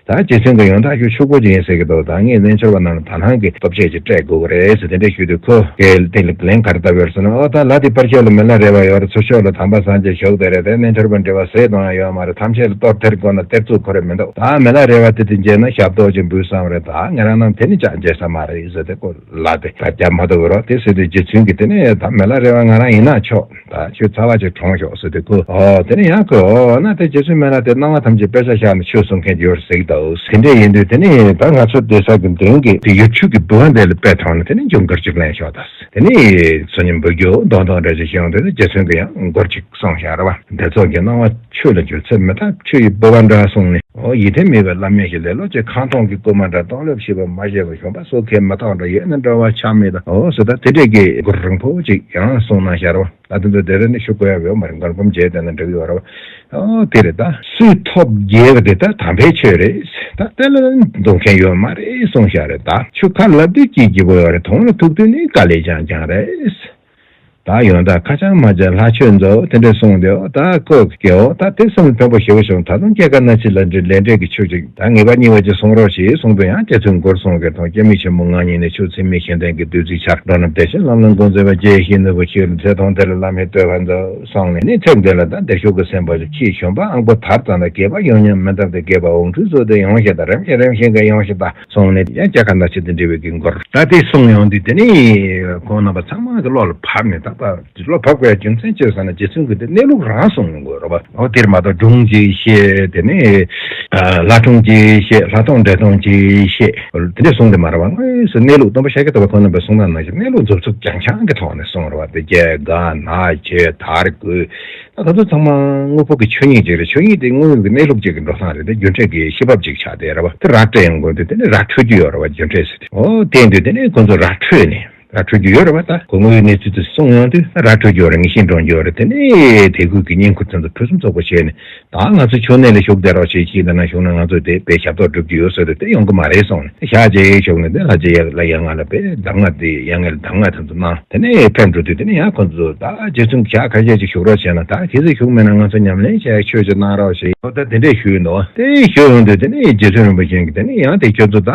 ད་རྗེ་བཙུན་གྱི་ཡོན་བདག་ཁྱོད་ཕྱུག་པོ་ཅིག་ཡིན་ཟེར་གི་འདུག་ད་ངས་རྣལ་འབྱོར་པ་རྣམས་ལ་དག་སྣང་གི་སྟོབས་ཆས་ཅིག་སྤྲད་དགོས་ཀྱི་རེད་ཟེར་དེ་འདྲ་ཞུས་དུས་ཁོས་དེ་ལ་ལན་ག་རེ་བཏབ་ཡོད་ཟེར་ན། ཨོ་ད་ལྷ་དེ་ཕར་ཕྱོགས་ལ་མི་ལ་རས་པ་ཡོད་རེད། ཚུར་ཕྱོགས་ལ་དམ་པ་སངས་རྒྱས་བཞུགས་བསྡད་རེད། དེ་རྣལ་འབྱོར་པ་འབྲེལ་བ་ཟེར་གཏོང་ཡ་ཡོད་མ་རེད། ཐམས་ཅད་ལ་གཏོར་ཐེར་དགོས་ན་གཏེར་ཚུགས་ཁོ་རེ་མི་འདུག་ད་མི་ལ་རས་པ་དེ་དེ་མཇལ་ན་ཞབས་ཏོག་ཅིག་འབུལ་བསམ་རེད། ད་ང་རང་རྣམས་དེ་ནི་ཅང་མཇལ་ས་མ་རེད་ཟེར་དེ་ཁོ། ལ་དེ་ད་རྒྱབ་མ་ཐུབ་རོགས་དེ་ཟེར་དུས་རྗེ་བཙུན་གྱིས་དེ་ནས་ད་མི་ལ་རས་པ་ང་རང་ཡིན་ན་ཆོག་ད་ཁྱོད་ཚ་བ་ཅིག་གྲོངས་ཤོག་ཟེར་དུས་ཁོ་ཨོ་དེ་ནས་ཡང་ཁོས་ཨོ་ན་དེ་རྗེ་བཙུན་མི་ལ་དེ་སྣང་བ་ཐམས་ཅད་དཔེ་ཆ་བཞག་ནས་ཆོས་གསུང་མཁན་ཡོད་ཟེར་གྱི་འདུག་དེ་འདྲས་ཡིན་དུས་དེ་ནས་ད་ང་ཚོ་སྡོད་ས་གི་མདུན་གྱི་དེ་ཡུལ་ཆུ་གི་སྦུག་པ་འདི་ལ་དཔེ་ཐོག་ནས་དེ་ནས་ཁྱོད་མགུར་ཅིག་ལེན་ཤོག་ད་ཟེར། དེ་ནས་ཚོ་ཉིན་འབུལ་རྒྱུ་མདོག་མདོག་འདྲ་ཅིག་བྱུང་དེ་ནས་རྗེ་བཙུན་གྱིས་ཡང་མགུར་ཅིག་གསུངས་བཞག་རེད་བ། འདི་ཚོགས་ཀྱི་སྣང་བ་ཆོས་ལ་འགྱུར་ཚེ་མི་རྟག་ཆོས་ཡི་སྦུག་པ་འདྲ་གསུངས་ནས། ཨོ་ཡིད་བརྟན་མེད་པའི་བླ་མེད་ཀྱི་ལེ་ལོ་ཅན་ཁང་སྟོང་གི་རྐུན་མ་འདྲ་སྟོང་ལེབ་ཤེས་པ་མ་ཤེས་པ་གཞོན་པ་སོ་ཁའི་མི་རྟག་འདྲ་ཡོད་ན་འདྲ་བ་ཆགས་མེད་དང་ཨོ་ཟེར་ད་དེ་འདྲས་ཀྱི་མགུར་རིང་པོ་ཅིག་ཡང་གསུངས་གནང་བཞག་རོ། ད་དེ་ཚོ་དེ་རིང་ནས་ཞུ་དགོས་ཡ་ཡོད་མ་རེད། མགུར་འབུམ་བརྒྱད་བསྡད་ན་འགྲིག་ཡོད་རེད། ཨོ་དེ་རེད་ད། སུས་ཐོབ་རྒྱལ་བ་དེ་ད་དམ་པའི་ཆོས་རེད། ད་དེ་ལ་འདུག་མཁན་ཡོད་མ་རེད་གསུངས་བཞག་རེད་ད། ཆུ་ཁ་ལབ་དུས་སྐྱིད་སྐྱིད་པོ་ཡོད་རེད། དོང་ལ་ཐུག་དུས་ནི་དཀའ་ལས་རྐྱང་རྐྱང་རེད། ད་ཡོན་བདག་ཁ་བྱང་མ་བྱ་ལྷ་ཆོས་མཛོད་དེ་འདྲས་གསུངས་ཏེ། ཨོ་ད་ཁོ་གི་ཨོ་ད་དེ་སེམས་ཕན་པོ་ཞེ་པོ་བྱུང་། ད་དུང་སྐྱེ་རྒ་ན་འཆི་ལ་འདྲི་ལས་འབྲས་ཀྱི་ཆོས་ཅིག་ད་ངེས་པ་རྙེད་པ་ཅིག་གསུང་རོགས་ཞེས་གསུངས་དུས། ཡང་རྗེ་བཙུན་མགུར་གསུངས་ཀྱི་དང་། སྐྱེ་མེད་ཆེན་པོ་ངང་ཉིད་ནས། ཆོས་ཚད་མེད་གཞན་ལྡན་གྱི། བདུད་རྩི་ཆར་འགྲོ་རྣམས་བདེ་ཞིང་ལམ་ལ་འགོང་མཛད་པ། དགྱེས་ཤིང་ནོར་བུ་ཁྱེད་ཚེ་ཐུང་དེ་ལ་བླ་མེད་བསྟོད་པར་མཛོད་གསུངས་ནས། ནི་ཚེ་འདི་ལ་ད་བདེ་མཆོག་གི་སེམས་དཔའ་ཁྱེད་གཞོན་པ་ཨང་པོ་དར་ཙམ་ལ། རྒས་པ་ཡོང་སྙམ་མི་འདོད་དེ། རྒས་པ་འོང་འཁྲུལ་བཟོ་དེ་ཡོང་ཞེས་དང་། རིམ་བཞིན་རིམ་བཞིན་གྱི་ཡོང་ཞེས་དང་གསུངས་ནས། ཡང་སྐྱེ་རྒ་ན་འཆི་དང་འབྲེལ་བའི་གི་མགུར་ད་དེ་གསུངས་ཡོང་དུས། དེ་ནི་ཁོང་རྣམ་པ་ཚང་མ་གི་བློ་ལ་བབས་ནས། ད་ལྟ་བློ་བབས་དགོས་ཡ་རྒྱུ་མཚན་ཅི་ཟེར་ན། རྗེ་བཙུན་གྱིས་དེ་གནས་ལུགས་རང་གསུངས་ཡོང་དགོས་རེད་པ། འོ་དེར་མ་གཏོགས་སྒྲུང་ཅིག་བཤད། དེ་ནས་ལྷ་སྒྲུང་ཅིག་བཤད། ལྷ་སྒྲུང་འདྲེ་སྒྲུང་ཅིག་བཤད། དེ་འདྲ་གསུངས་དེ་མ་རེད་པ། དངོས་སུ་གནས་ལུགས་སྟོན་པ་ཤཱཀྱ་ཐུབ་པ་ཁོང་རྣམ་པས་གསུངས་སྟངས་ནང་བཞིན་གནས་ལུགས་མཛུབ་ཚུགས་རྒྱང་རྐྱང་གི་ཐོག་ནས་གསུངས་རེད་པ། དེ་སྐྱེ་རྒ་ན་འཆི་དར་རྒུད། ད་ད་ཚོ་ཚང་མ་དངོས་པོ་གི་ཆོས་ཉིད་ཅིག་རེད། ཆོས་ཉིད་དེ་དངོས་ཡོད་ཀྱི་གནས་ལུགས་ཅིག་གི་འགྲོ་སྟངས་རེད། དེ་རྒྱུ་འབྲས་ཀྱི་ཤེས་བབ་ཅིག་ཆགས་བསྡད་རེད་པ། དེ་ར་སྤྲད་ཡོང་དགོས་དུས། དེ་ནས་ར་འཕྲོད་རྒྱུ་ཡོད་རེད་པ། རྒྱུ་འབྲས་ཟེར་དུས། འོ་དེ་ཡིན་དུས་དེ་ནས་ཁོང་ཚོ་ར་འཕྲོད་ནས་ར་འཕྲོད་རྒྱུ་ཡོད་རེད་པ། ད་ཁོ་དངོས་ཡོད་གནས་ཚུལ་དེ་གསུངས་ཡོང་དུས། ར་འཕྲོད་རྒྱུ་ཡོད་རེད། ངེས་ཤེས་འདྲོངས་རྒྱུ་ཡོད་རེད། དེ་ནས་དད་གུས་ཀྱི་བསྙེན་བཀུར་དེ་ཚོ་ཕུན་སུམ་ཚོགས་པོ་བྱས་ནས། ད་ང་ཚོ་ཆོས་གནས་ལ་བཞུགས་བསྡད་རོགས་བྱེད་ཅིག་དང་ན་བཞུགས་ན་ང་ཚོ་དེ་དཔེ་ཞབས་ཏོག་སྒྲུབ་རྒྱུ་ཡོད་ཟེར་དུས། དེ་ཡོང་གི་མ་རེད་གསུངས་ནས། ཞག་གཅིག་བཞུགས་ནས་དེ་ལྷ་རྗེ་ཡ་ལ་ཡ་ང་ལ་དཔེ་གདམས་ངག་དེ་ཡ་ངས་ལ་གདམས་ངག་དེ་ཚོ་གནང་། དེ་ནས་ཕེབས་འགྲོ་དུས། དེ་ནས་ཡང་ཁོ་ཚོ་ད་རྗེ་བཙུན་ཞག་ཁ་ཤས་ཅིག་བཞུགས་རོགས་བྱས་ན། ད་གལ་སྲིད་བཞུགས་མེད་ན་ང་ཚོ་ཉམས་ལེན་བྱས་ཆོས་ཅིག་གནང་རོགས་ཞེས། འོ་ད་དེ་འདྲས་ཞུས་འདུག། དེ་ཞུས་ཡོང་དུས། དེ་ནས་རྗེ་བཙུན་རིན་པོ་ཆེ་གིས་དེ་ནས་ཡང་དེ་ཁྱོད་ཚོ་ད་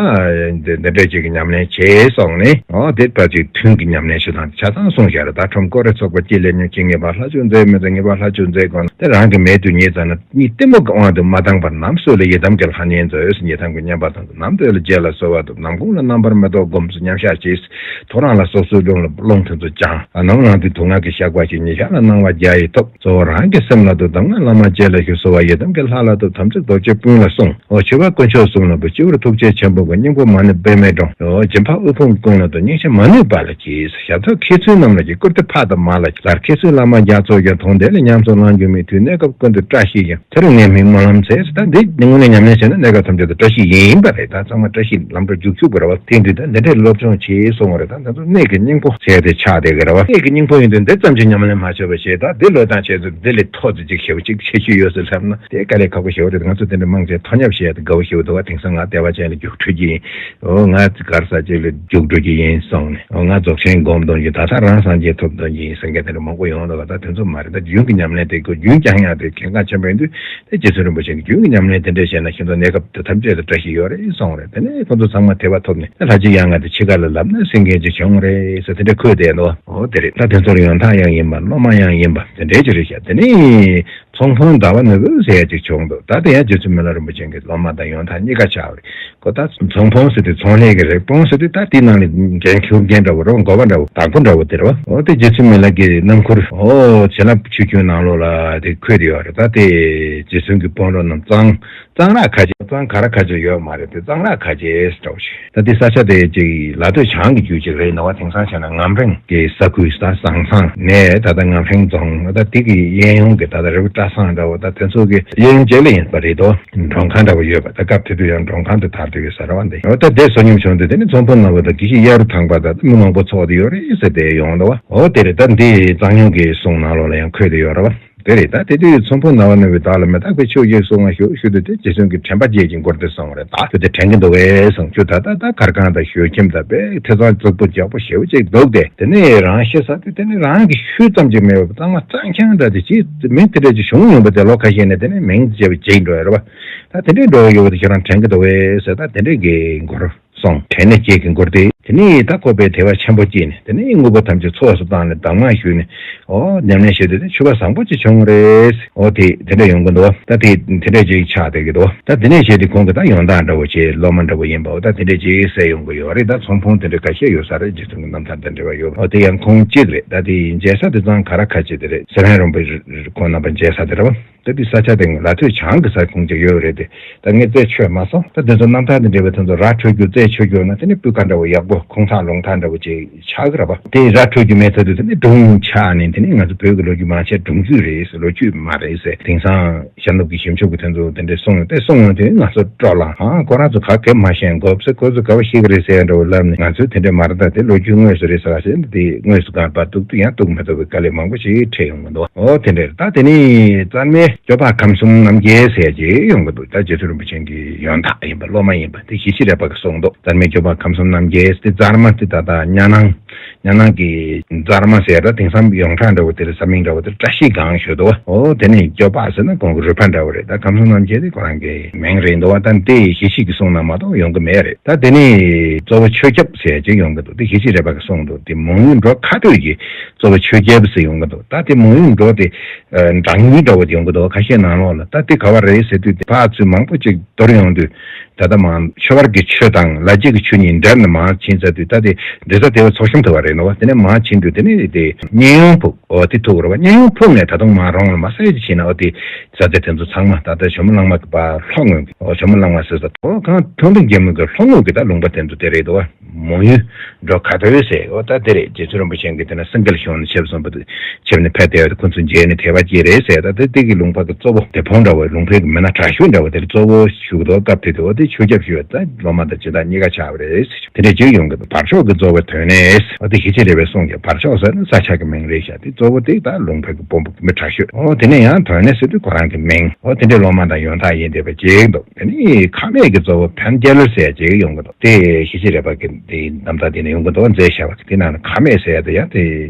འདི་འདི་འདྲས་ཅིག་གི་ཉམས་ལེན་བྱེད་གསུངས་ནས། འོ་དེ་ད་ཅིག་ཐུན་གྱི་ཉམས་ལེན་ཞུ་སྟངས་ཆ་ཚང་གསུངས་བཞག་རེད། ད་ཁྲོམ་སྐོར་རེ་ཚོགས་པ་སྐྱིད་ལས་ཉོན་ཅི་ངེས་པ། ལྷ་ཆོས་མཛད་མི་མཛད་ངེས་པ། ལྷ་ཆོས་མཛད་དགོས་ན་དེ་རང་གི་མལ་དུ་ཉལ་ཙམ་ན། གཉིད་གཏི་མུག་གི་དབང་དུ་མ་བཏང་བར། ནམ་སྲོད་ལ་ཡི་དམ་གྱི་ལྷ་བསྙེན་མཛོད་ཟེར། ཡི་དམ་གྱི་བསྙེན་པ་དང་། ནམ་སྟོད་ལ་རྗེ་ལ་གསོལ་བ་འདེབས། ནམ་གུང་ལ་རྣམ་པར་མི་རྟོག་སྒོམ་ཚུལ་མཉམ་བཞག་བྱས། ཐོ་རངས་ལ་སོ་སོའི་རླུང་ལ་རླུང་དེ་ཚོ་སྦྱང་། ནམ་ལངས་དུས་དུག་ལྔ་གི་བཤགས་པ་བྱས། ཉི་ཤར་ལ་སྣང་བ་བརྒྱ་ཡི་ཐོབ། གཙོ་བོ་རང་གི་སེམས་ལ་འདུད། གདམས་ངག་བླ་མ་རྗེ་ལ་ཞུ། གསོལ་བ་ཡི་དམ་གྱི་ལྷ་ལ་འདུད། དམ་ཚིག་རྡོ་རྗེའི་སྤུན་ལ་སྲུངས། འོ་མཆོད་པ་དཀོན་མཆོག་གསུམ་ལ་འབུལ། སྤྱི་བོར་ཐུགས་རྗེ་ཆེན་པོ་བསྐུམ། སྙིང་པོ་མ་ནུབ་པདྨས་དྲངས། འོ་སྦྱིན་པ་དབུལ་ཕོངས་ཀུན་ལ་འདུད། སྙིང་རྗེ་མ་ནུབ་པ་ལ་གྱིས། ཞབས་ཏོག་མཁས་བཙུན་རྣམས་ལ་གྱིས། བཀུར་སྟི་ཕ་དང་མ་ལ་གྱིས། ལར་མཁས་བཙུན་བླ་མ་རྒྱ་མཚོ་ཡང་། དུང་ལྡན་ལ་ཉམས་སུ་བླང་རྒྱུ་མེད། དུས་གནས་སྐབས་ཀུན་ཏུ་བཀྲ་ཤིས་ཤིང་། དེར་ངས་མི་སྨོན་ལམ་འཚལ། ད་འདི་དངོས་གནས་ཉམས་ལེན་བྱས་ན་གནས་སྐབས་ཐམས་ཅད་དུ་བཀྲ་ཤིས་ཡིན་པ་རེད། ད་ཚང་མ་བཀྲ་ཤིས་ལམ་འགྲོ་རྒྱུག་ཆུག་པ་རེད་བ། དེ་འདི་ད་འདི་འདྲའི་སློབ་སྦྱོང་བྱེད་གསུང་བ་རེད། ད་ད་དུང་གནད་ཀྱི་སྙིང་པོ་ཟེར་དེ་ཆགས་བསྡད་ཀྱི་རེད་བ། གནད་ཀྱི་སྙིང་པོ་ཡིན་དུས་འདི་ཙམ་གྱིས་ཉམས་ལེན་མ་བྱས་པ་བྱས། ད་འདི་བློས་བཏང་བྱས་ཚུལ་འདི་ལས་མཐོ་ཙམ་ཅིག་ཞེ་པོ་ཅིག་ཁྱད་ཆོས་ཡོད་ཟེར་ལབ་ན། དེ་དཀའ་ལས་ཁག་པོ་ཞེ་པོ་རེད། ང་ཚོ་དེ་འདྲ་མང་ཆེ་མཐོ་སྙབ་བྱས་ཏེ་དགའ་བོ་ཞེ་པོ་འདུག་བ། དེང་སང་ང་བདེ་བ་ཅན་ལ་རྒྱུགས་འགྲོ་གི་ཡིན། འོ་ང་གར་ས་ཅིག་ལ་རྒྱུགས་འགྲོ་གི་ཡིན་གསུངས་ནས། འོ་ང་རྫོགས་ཆེན་སྒོམ་འདོན་གྱི། ད་ལྟ་རང་སངས་རྒྱས་ཐོབ་འདོན་གྱི་ཡིན་ཟེར་མཁན་དེ་འདྲ་མང་པོ་ཡོང་འདུག་བ། ད་དེ་ཚོ་མ་རེད། ད་རྒྱུན་གྱི་ཉམས་ལེན་དེ་ཁོ་རྒྱུན་བསྐྱང་ཡག་དེ་གལ་འགངས་ཆེན་པོ་ཡིན་དུས། དེ་རྗེ་བཙུན་རིན་པོ་ཆེ་གིས་རྒྱུན་གྱི་ཉམས་ལེན་དེ་འདྲ་བྱས་ན་ཁྱེད་ཚོ་གནས་སྐབས་དེ་ཐམས་ཅད་དུ་བཀྲ་ཤིས་ཡོད་རེད་གསུངས་རེད། དེ་ནས་ཁོ་ཚོ་ཚང་མ་དད་པ་ཐོབ་ནས། དེ་ལྷ་རྗེ་ཡང་ང་དེ་འཆི་ཁ་ལ་ལབ་ན་སེང་གེ་ཅིག་བྱུང་རེད་ཟེར་དེ་འདྲ་འཁོད་བསྡད་འདུག། འོ་དེ་རེད། ད་དེ་ཚོར་ཡོན་བདག་ཡང་ཡིན་པ། སློབ་མ་ཡང་ཡིན་པ་དེ་འདྲའི་ཅིག་རེད་ཤག། དེ་ནས་ཚོང་དཔོན་ཟླ་བ་ནོར་བུ་ཟེར་ཡ་ཅིག་བྱུང་འདུག། ད་དེ་ཡང་རྗེ་བཙུན་མི་ལ་རིན་པོ་ཆེ་གི་སློབ་མ་དང་ཡོན་བདག་གཉིས་ཀ་ཆགས་པ་རེད། ཁོ་ད་ཚོང་དཔོན་ཟེར་དུས་ཚོང་ལས་ཀྱི་རེད། དཔོན་ཟེར་དུས་ད་དེའི་ནང་ལ་འགན་འཁུར་མཁན་འདྲ་བོ་རེད་བ། འགོ་པ་འདྲ་བོ། བདག་པོ་འདྲ་བོ་དེ་རེད་བ། འོ་དེ་རྗེ་བཙུན་མི་ལ་གི་རྣམ་མགུར། འོ་བྱིན་རླབས་ཆུ་རྒྱུན་ནང་ལོགས་ལ་དེ་འཁོད་དེ་ཡོད་རེད། ད་དེ་རྗེ་བཙུན་གྱི་དཔོན་སློབ་རྣམས་གཙང་གཙང་རག་ཁ་ཆེ། གཙང་ག་ར་ཁ་ཆེ་ཡོད་མ་རེད་དེ། གཙང་རག་ཁ་ཆེ་འདྲ་བོ་ཞིག། ད་དེ་ས་ཆ་དེ་ཅིག་ལ་སྟོད་བྱང་གི་རྒྱུད་ཅིག་རེད་འདུག་བ། དེང་སང་བྱས་ན་ངམ་རིང་གི་ས་ཁུལ། ད་ཟང་ཟང་ནས་ད་ལྟ་ངམ་རིང་རྫོང་། ད་དེ་གི་གཡས་གཡོན་གྱི་ད་ལྟ་རི་བོ་བཀྲ་ཚང་འདྲ་བོ། ད་དེ་ཚོ་གི་གཡས་གཡོན་བཅས་ལ་ཡིན་པ་རེད་དོ། མགྲོན་ཁང་འདྲ་བོ་ཡོད་པ། ད་སྐབས་དེ་དུས་ཡང་མགྲོན་ཁང་དུ་དར་དུ་ཡོད་ས་རེད་བ། འདི་འོ་ད་དེ་བསོད་སྙོམས་བྱུང་དུས་དེ་ནི་ཚོང་དཔོན་ནོར་བུ་དང་དགེ་བཤེས་གཡའ་རུ་ཐང་པ་དང་མི་མང་པོ་ཚོགས་བསྡད་ཡོད་རེད་ཟེར་དེ་ཡོང་འདུག་བ། འོ་དེ་རེད། ད་འདི་གཙང་སྨྱོན་གྱི་གསུང་ནང་ལོགས་ལ་ཡང་འཁོད་དེ་ཡོད་རེད་བ། དེ་རེད། ད་དེ་དུས་ཚོང་དཔོན་ཟླ་བ་ནོར་བུས་བདག་ལ་མི་རྟག་པའི་ཆོས་ཤིག་གསུང་བ་ཞུ་ཞུ་དུས། དེ་རྗེ་བཙུན་གྱིས་དྲན་པ་བརྗེད་ཀྱི་མགུར་དེ་གསུངས་པ་རེད། ད་ཁྱོད་དེ་དྲན་གྱི་འདུག་གས་གསུངས། ཁྱོད་ད་ད་ད་གར་ཁང་དང་ཞོལ་ཁྱིམ་དང་དཔེ་ཐེ་ཚོམ་རྫིག་པོ་རྒྱགས་པོ་ཞེ་པོ་ཅིག་འདུག་སྟེ། དེ་ནས་རང་ཤི་ས་དུས་དེ་ནས་རང་གི་ཤུལ་ཙམ་ཅིག་མེད་པ་གཙང་མ་གཙང་རྐྱང་འདྲ་དེ་ཅིག་མིང་དེ་འདྲ་ཅིག་བྱུང་ཡོང་པ་དེ་ལོ་ཁ་ཤས་ནས་དེ་ནས་མིང་དེ་བརྗེད་པ་བརྗེད་འགྲོ་ཡ་རེད་བ། ད་དེ་འདྲའི་འགྲོ་ཡ་ཡོད་པ་དེ་ཁྱོད་རང་དྲན་གྱི་འདུག་གས་ཟེར། ད་དེ་འདྲའི་གི་མགུར། སོང་། དྲན་ནས་བརྗེད་ཀྱི་མགུར་དེ། དེ་ནས་ད་ཁོ་པས་དད་པ་ཆེན་པོ་སྐྱེས་ནས། དེ་ནས་དངོས་པོ་ཐམས་ཅད་ཚོགས་སུ་བཏང་ནས་གདམས་ངག་ཞུས་ནས། ཨོ་ཉམས་ལེན་བྱས་དུས་དེ་ཆོས་པ་བཟང་པོ་ཅིག་བྱུང་རེད། ཨོ་དེ་དེ་འདྲ་ཡོང་གི་འདུག། ད་དེ་དེ་འདྲ་ཅིག་ཆགས་བསྡད་ཀྱི་འདུག། ད་དེ་ནས་བྱས་ཏེ་ཁོང་གི་ད་ཡོན་བདག་འདྲ་བོ་བྱས། སློབ་མ་འདྲ་བོ་ཡིན་པའོ། ད་དེ་འདྲ་ཅིག་གསལ་ཡོང་གི་ཡོད་རེད། ད་ཚོང་དཔོན་དེ་འདྲ་ཁ་ཤས་ཡོད་ས་རེད། རྗེ་བཙུན་གྱི་རྣམ་ཐར་དང་འབྲེལ་བ་ཡོད། ཨོ་དེ་ཡང་ཁོང་གཅིག་རེད། ད་དེ་མཇལ་ས་དེ་གཙང་ག་ར་ཁ་ཆེ་དེ་རེད། སེ་རན་རོང་པོའི་ཁོང་རྣམ་པ་མཇལ་ས་དེ་རེད་བ། ད་དེ་ས་ཆ་དེ་ལ་སྟོད་བྱང་གི་ས་ཁོངས་ཅིག་ཡོད་རེད་དེ། ད་ངས་རྩད་ཆོད་མ་སོང་། ད་དེ་ཚོ་རྣམ་ཐར་དང་འབྲེལ་བའི་དོན་དུ་ར་འཕྲོད་རྒྱུ་རྩད་ཆོད་རྒྱུ་ན། དེ་ནི་སྤུས་ཀ་འདྲ་བོ་ཡག་པོ་ཁུངས་དག་ལུང་དག་འདྲ་བོ་ཅིག་ཆགས་ཀྱི་རེད་པ། དེ་ར་འཕྲོད་རྒྱུ་མེད་ཚར་དུས་དེ་ནི་སྒྲུང་ཆགས་ནས། དེ་ནི་ང་ཚོ་བོད་ཀྱི་ལོ་རྒྱུས་མང་ཆེ་སྒྲུང་རྒྱུད་རེད་ཟེར། ལོ་རྒྱུས་མ་རེད་ཟེར། དེང་སང་ཤར་ནུབ་ཀྱི་ཞིབ་འཇུག་གི་དོན་དུ་དེ་འདྲས་གསུངས་ཡོང་དེ། གསུངས་ཡོང་དུས་ང་ཚོ་སྤྲོ་ལངས། ཨང་ཁོ་རང་ཚོ་ག་གེ་མ་ཤེས་དགོས་ཟེར། ཁོ་ཚོ་ག་བ་ཤེས་ཀྱི་རེད་ཟེར་ཡ་འདྲ་བོ་ལབ་ནས། ང་ཚོས་དེ་འདྲས་མ་རེད། ད་དེ་ལོ་རྒྱུས་དངོས་སུ་རེད་ཟེར་བ་ཟེར་ནས། དེ་དངོས་སུ་གང་ལ་གཏུག་དུས་ཡང་གཏུག་མི་ཐུབ་པའི་དཀའ་ལས་མང་པོ་ཞིག་འཕྲད་ཡོང་གི་འདུག། ཨོ་དེ་འདྲས་རེད། ད་དེ་ནི་རྩ་མེད། སྐྱོབ་པ་ཁམས་གསུམ་རྣམ་རྒྱལ་ཟེར་ཅིག་ཡོང་གི་འདུག་ད་རྗེ་བཙུན་རིན་པོ་ཆེ་གི་ཡོན་བདག་ཡིན་པ་སློབ་མ་ཡིན་པ་དེ་ཞི་བྱེད་རས་པ་གིས་གསུངས་འདུག་རྩར་མའི་སྐྱོབ་པ་ཁམས་གསུམ་རྣམ་རྒྱལ་དེ་རྩར་མ་དེ་ད་ལྟ་གཉའ་ནང་། གཉའ་ནང་གི་རྩར་མ་ཟེར་ད་དེང་སང་ཡོངས་གྲགས་འདྲ་བོ་དེ་ལ་ས་མིང་འདྲ་བོ་དེ་བཀྲ་ཤིས་སྒང་ཞུ་འདུག་བ། འོ་དེ་ནས་སྐྱོབ་པ་ཟེར་ན་ཁོང་གི་རུས་པ་འདྲ་བོ་རེད། ད་ཁམས་གསུམ་རྣམ་རྒྱལ་དེ་ཁོ་རང་གི་མིང་རེད་འདུག་བ། ད་དེ་ཞི་བྱེད་ཀྱིས་གསུངས་ན་མ་གཏོགས་ཡོང་གི་མེད་རེད། ད་དེ་ནས་གཙོ་བོ་ཆོས་སྐྱབས་ཟེར་ཅིག་ཡོང་གི་འདུག་དེ་ཞི་བྱེད་རས་པ་གིས་གསུངས་འདུག་དེ་མང་ཡུལ་འགྲོ་ཁ་ཐུག་གི་གཙོ་བོ་ཆོས་སྐྱབས་ཟེར་ཡོང་གི་འདུག་ད་དེ་མང་ཡུལ་འགྲོ་དེ་འབྲང་ཡུལ་འདྲ་བོ་དེ་ཡོང་གི་འདུག་ཁ་ཤས་ནང་ལོགས་ལ་ད་དེ་ག་བ་རེད་ཟེར་དུས་དེ་ཕར་ཚུར་མང་པོ་ཅིག་འདོར་ཡོང་དུས། ད་ལྟ་མ་ཆོས་བར་གྱི་ཆོས་དང་ལ་རྒྱ་གི་ཆོས་གཉིས་འདྲེས་ནས་མ་ཕྱིན་ཚར་དུས་ད་དེ་འདྲེས་ས་དེ་བ་ཚོགས་ཤོམ་ཐུབ་པ་རེད་ནོ་བ། དེ་ནས་མ་ཕྱིན་དུས་དེ་ནས་དེ་གཉན་ཡོན་ཕུག་འོ་དེ་ཐུག་རོ་བ། གཉན་ཡོན་ཕུག་ནས་ད་དུང་མ་རོང་ལ་མ་ས་ཡ་ཅིག་ཕྱིན་ན་འོ་དེ་ས་ཆ་དེ་ཚོ་ཚང་མ་ད་ལྟ་ཇོ་མོ་གླང་མ་གི་བ་ལྷོ་ངོས་ཀྱི་འོ་ཇོ་མོ་གླང་མ་ཟེར་ས་འོ་གང་མཐོན་པོ་རྒྱལ་མོ་གི་ལྷོ་ངོས་ཀྱི་ད་ལུང་པ་དེ་ཚོ་དེ་རེད་དོ་བ། མོ་ཡུལ་འགྲོ་ཁ་ཐོས་ཟེར་འོ་ད་དེ་རེད། རྗེ་བཙུན་རིན་པོ་ཆེ་གིས་དེ་ན་སེང་གེ་ལ་ཞོན་ནས་ཆེབ་སོང་བ་དུ་ཆེབ་ནས་ཕེབས་བསྡད་པ་དེ་ཁོ་ཚོ་མཇལ་ནས་དད་པ་སྐྱེས་རེད་ཟེར། ད་དེ་དེ་གི་ལུང་པ་གི་གཙོ་བོ་དེ་བོང་འདྲ་བོ་ལུང་པའི་གི་མི་སྣ་དྲག་ཤོས་འདྲ་བོ་དེ་གཙོ་བོ་ཞུ་གི་འདུག་སྐབས་དེ་དུ་འོ་དེ་ཆོས་སྐྱབས་ཞུ་བ་ད་སློབ་མ་དང་སྦྱིན་བདག་གཉིས་ཀ་ཆགས་པ་རེད་ཟེར། དེ་འདྲ་ཅིག་ཡོང་གི་འདུག་བར་ཤོག་གི་རྫོགས་པའི་དོན་གནས་འོ་དེ་ཞི་བྱེད་རས་པས་གསུངས་ཀྱི་བར་ཤོག་ཟེར་ན་ས་ཆ་གི་མིང་རེད་ཤག་དེ་གཙོ་བོ་དེ་ད་ལུང་པའི་གི་དཔོན་པོ་མི་དྲག་ཤོས་འོ་དེ་ནས་ཡང་དོན་གནས་ཟེར་དུས་ཁོ་རང་གི་མིང་འོ་དེ་འདྲའི་སློབ་མ་དང་ཡོན་བདག་ཡིན་བསྡད་པ་ཅིག་འདུག་དེ་ནི་ཁ་སྨྲས་ཀྱི་གཙོ་བོ་ཕན་རྒྱལ་ཟེར་ཅིག་ཡོང་གི་འདུག་དེ་ཞི་བྱེད་རས་པ་གི་དེ་རྣམ་ཐར་དེ་ནས་ཡོང་གི་འདུག་མཛད་བྱ་བ་གི་དེ་ནང་ནས་ཁ་སྨྲས་ཟེར་ཡ་དེ་ཡང་དེ་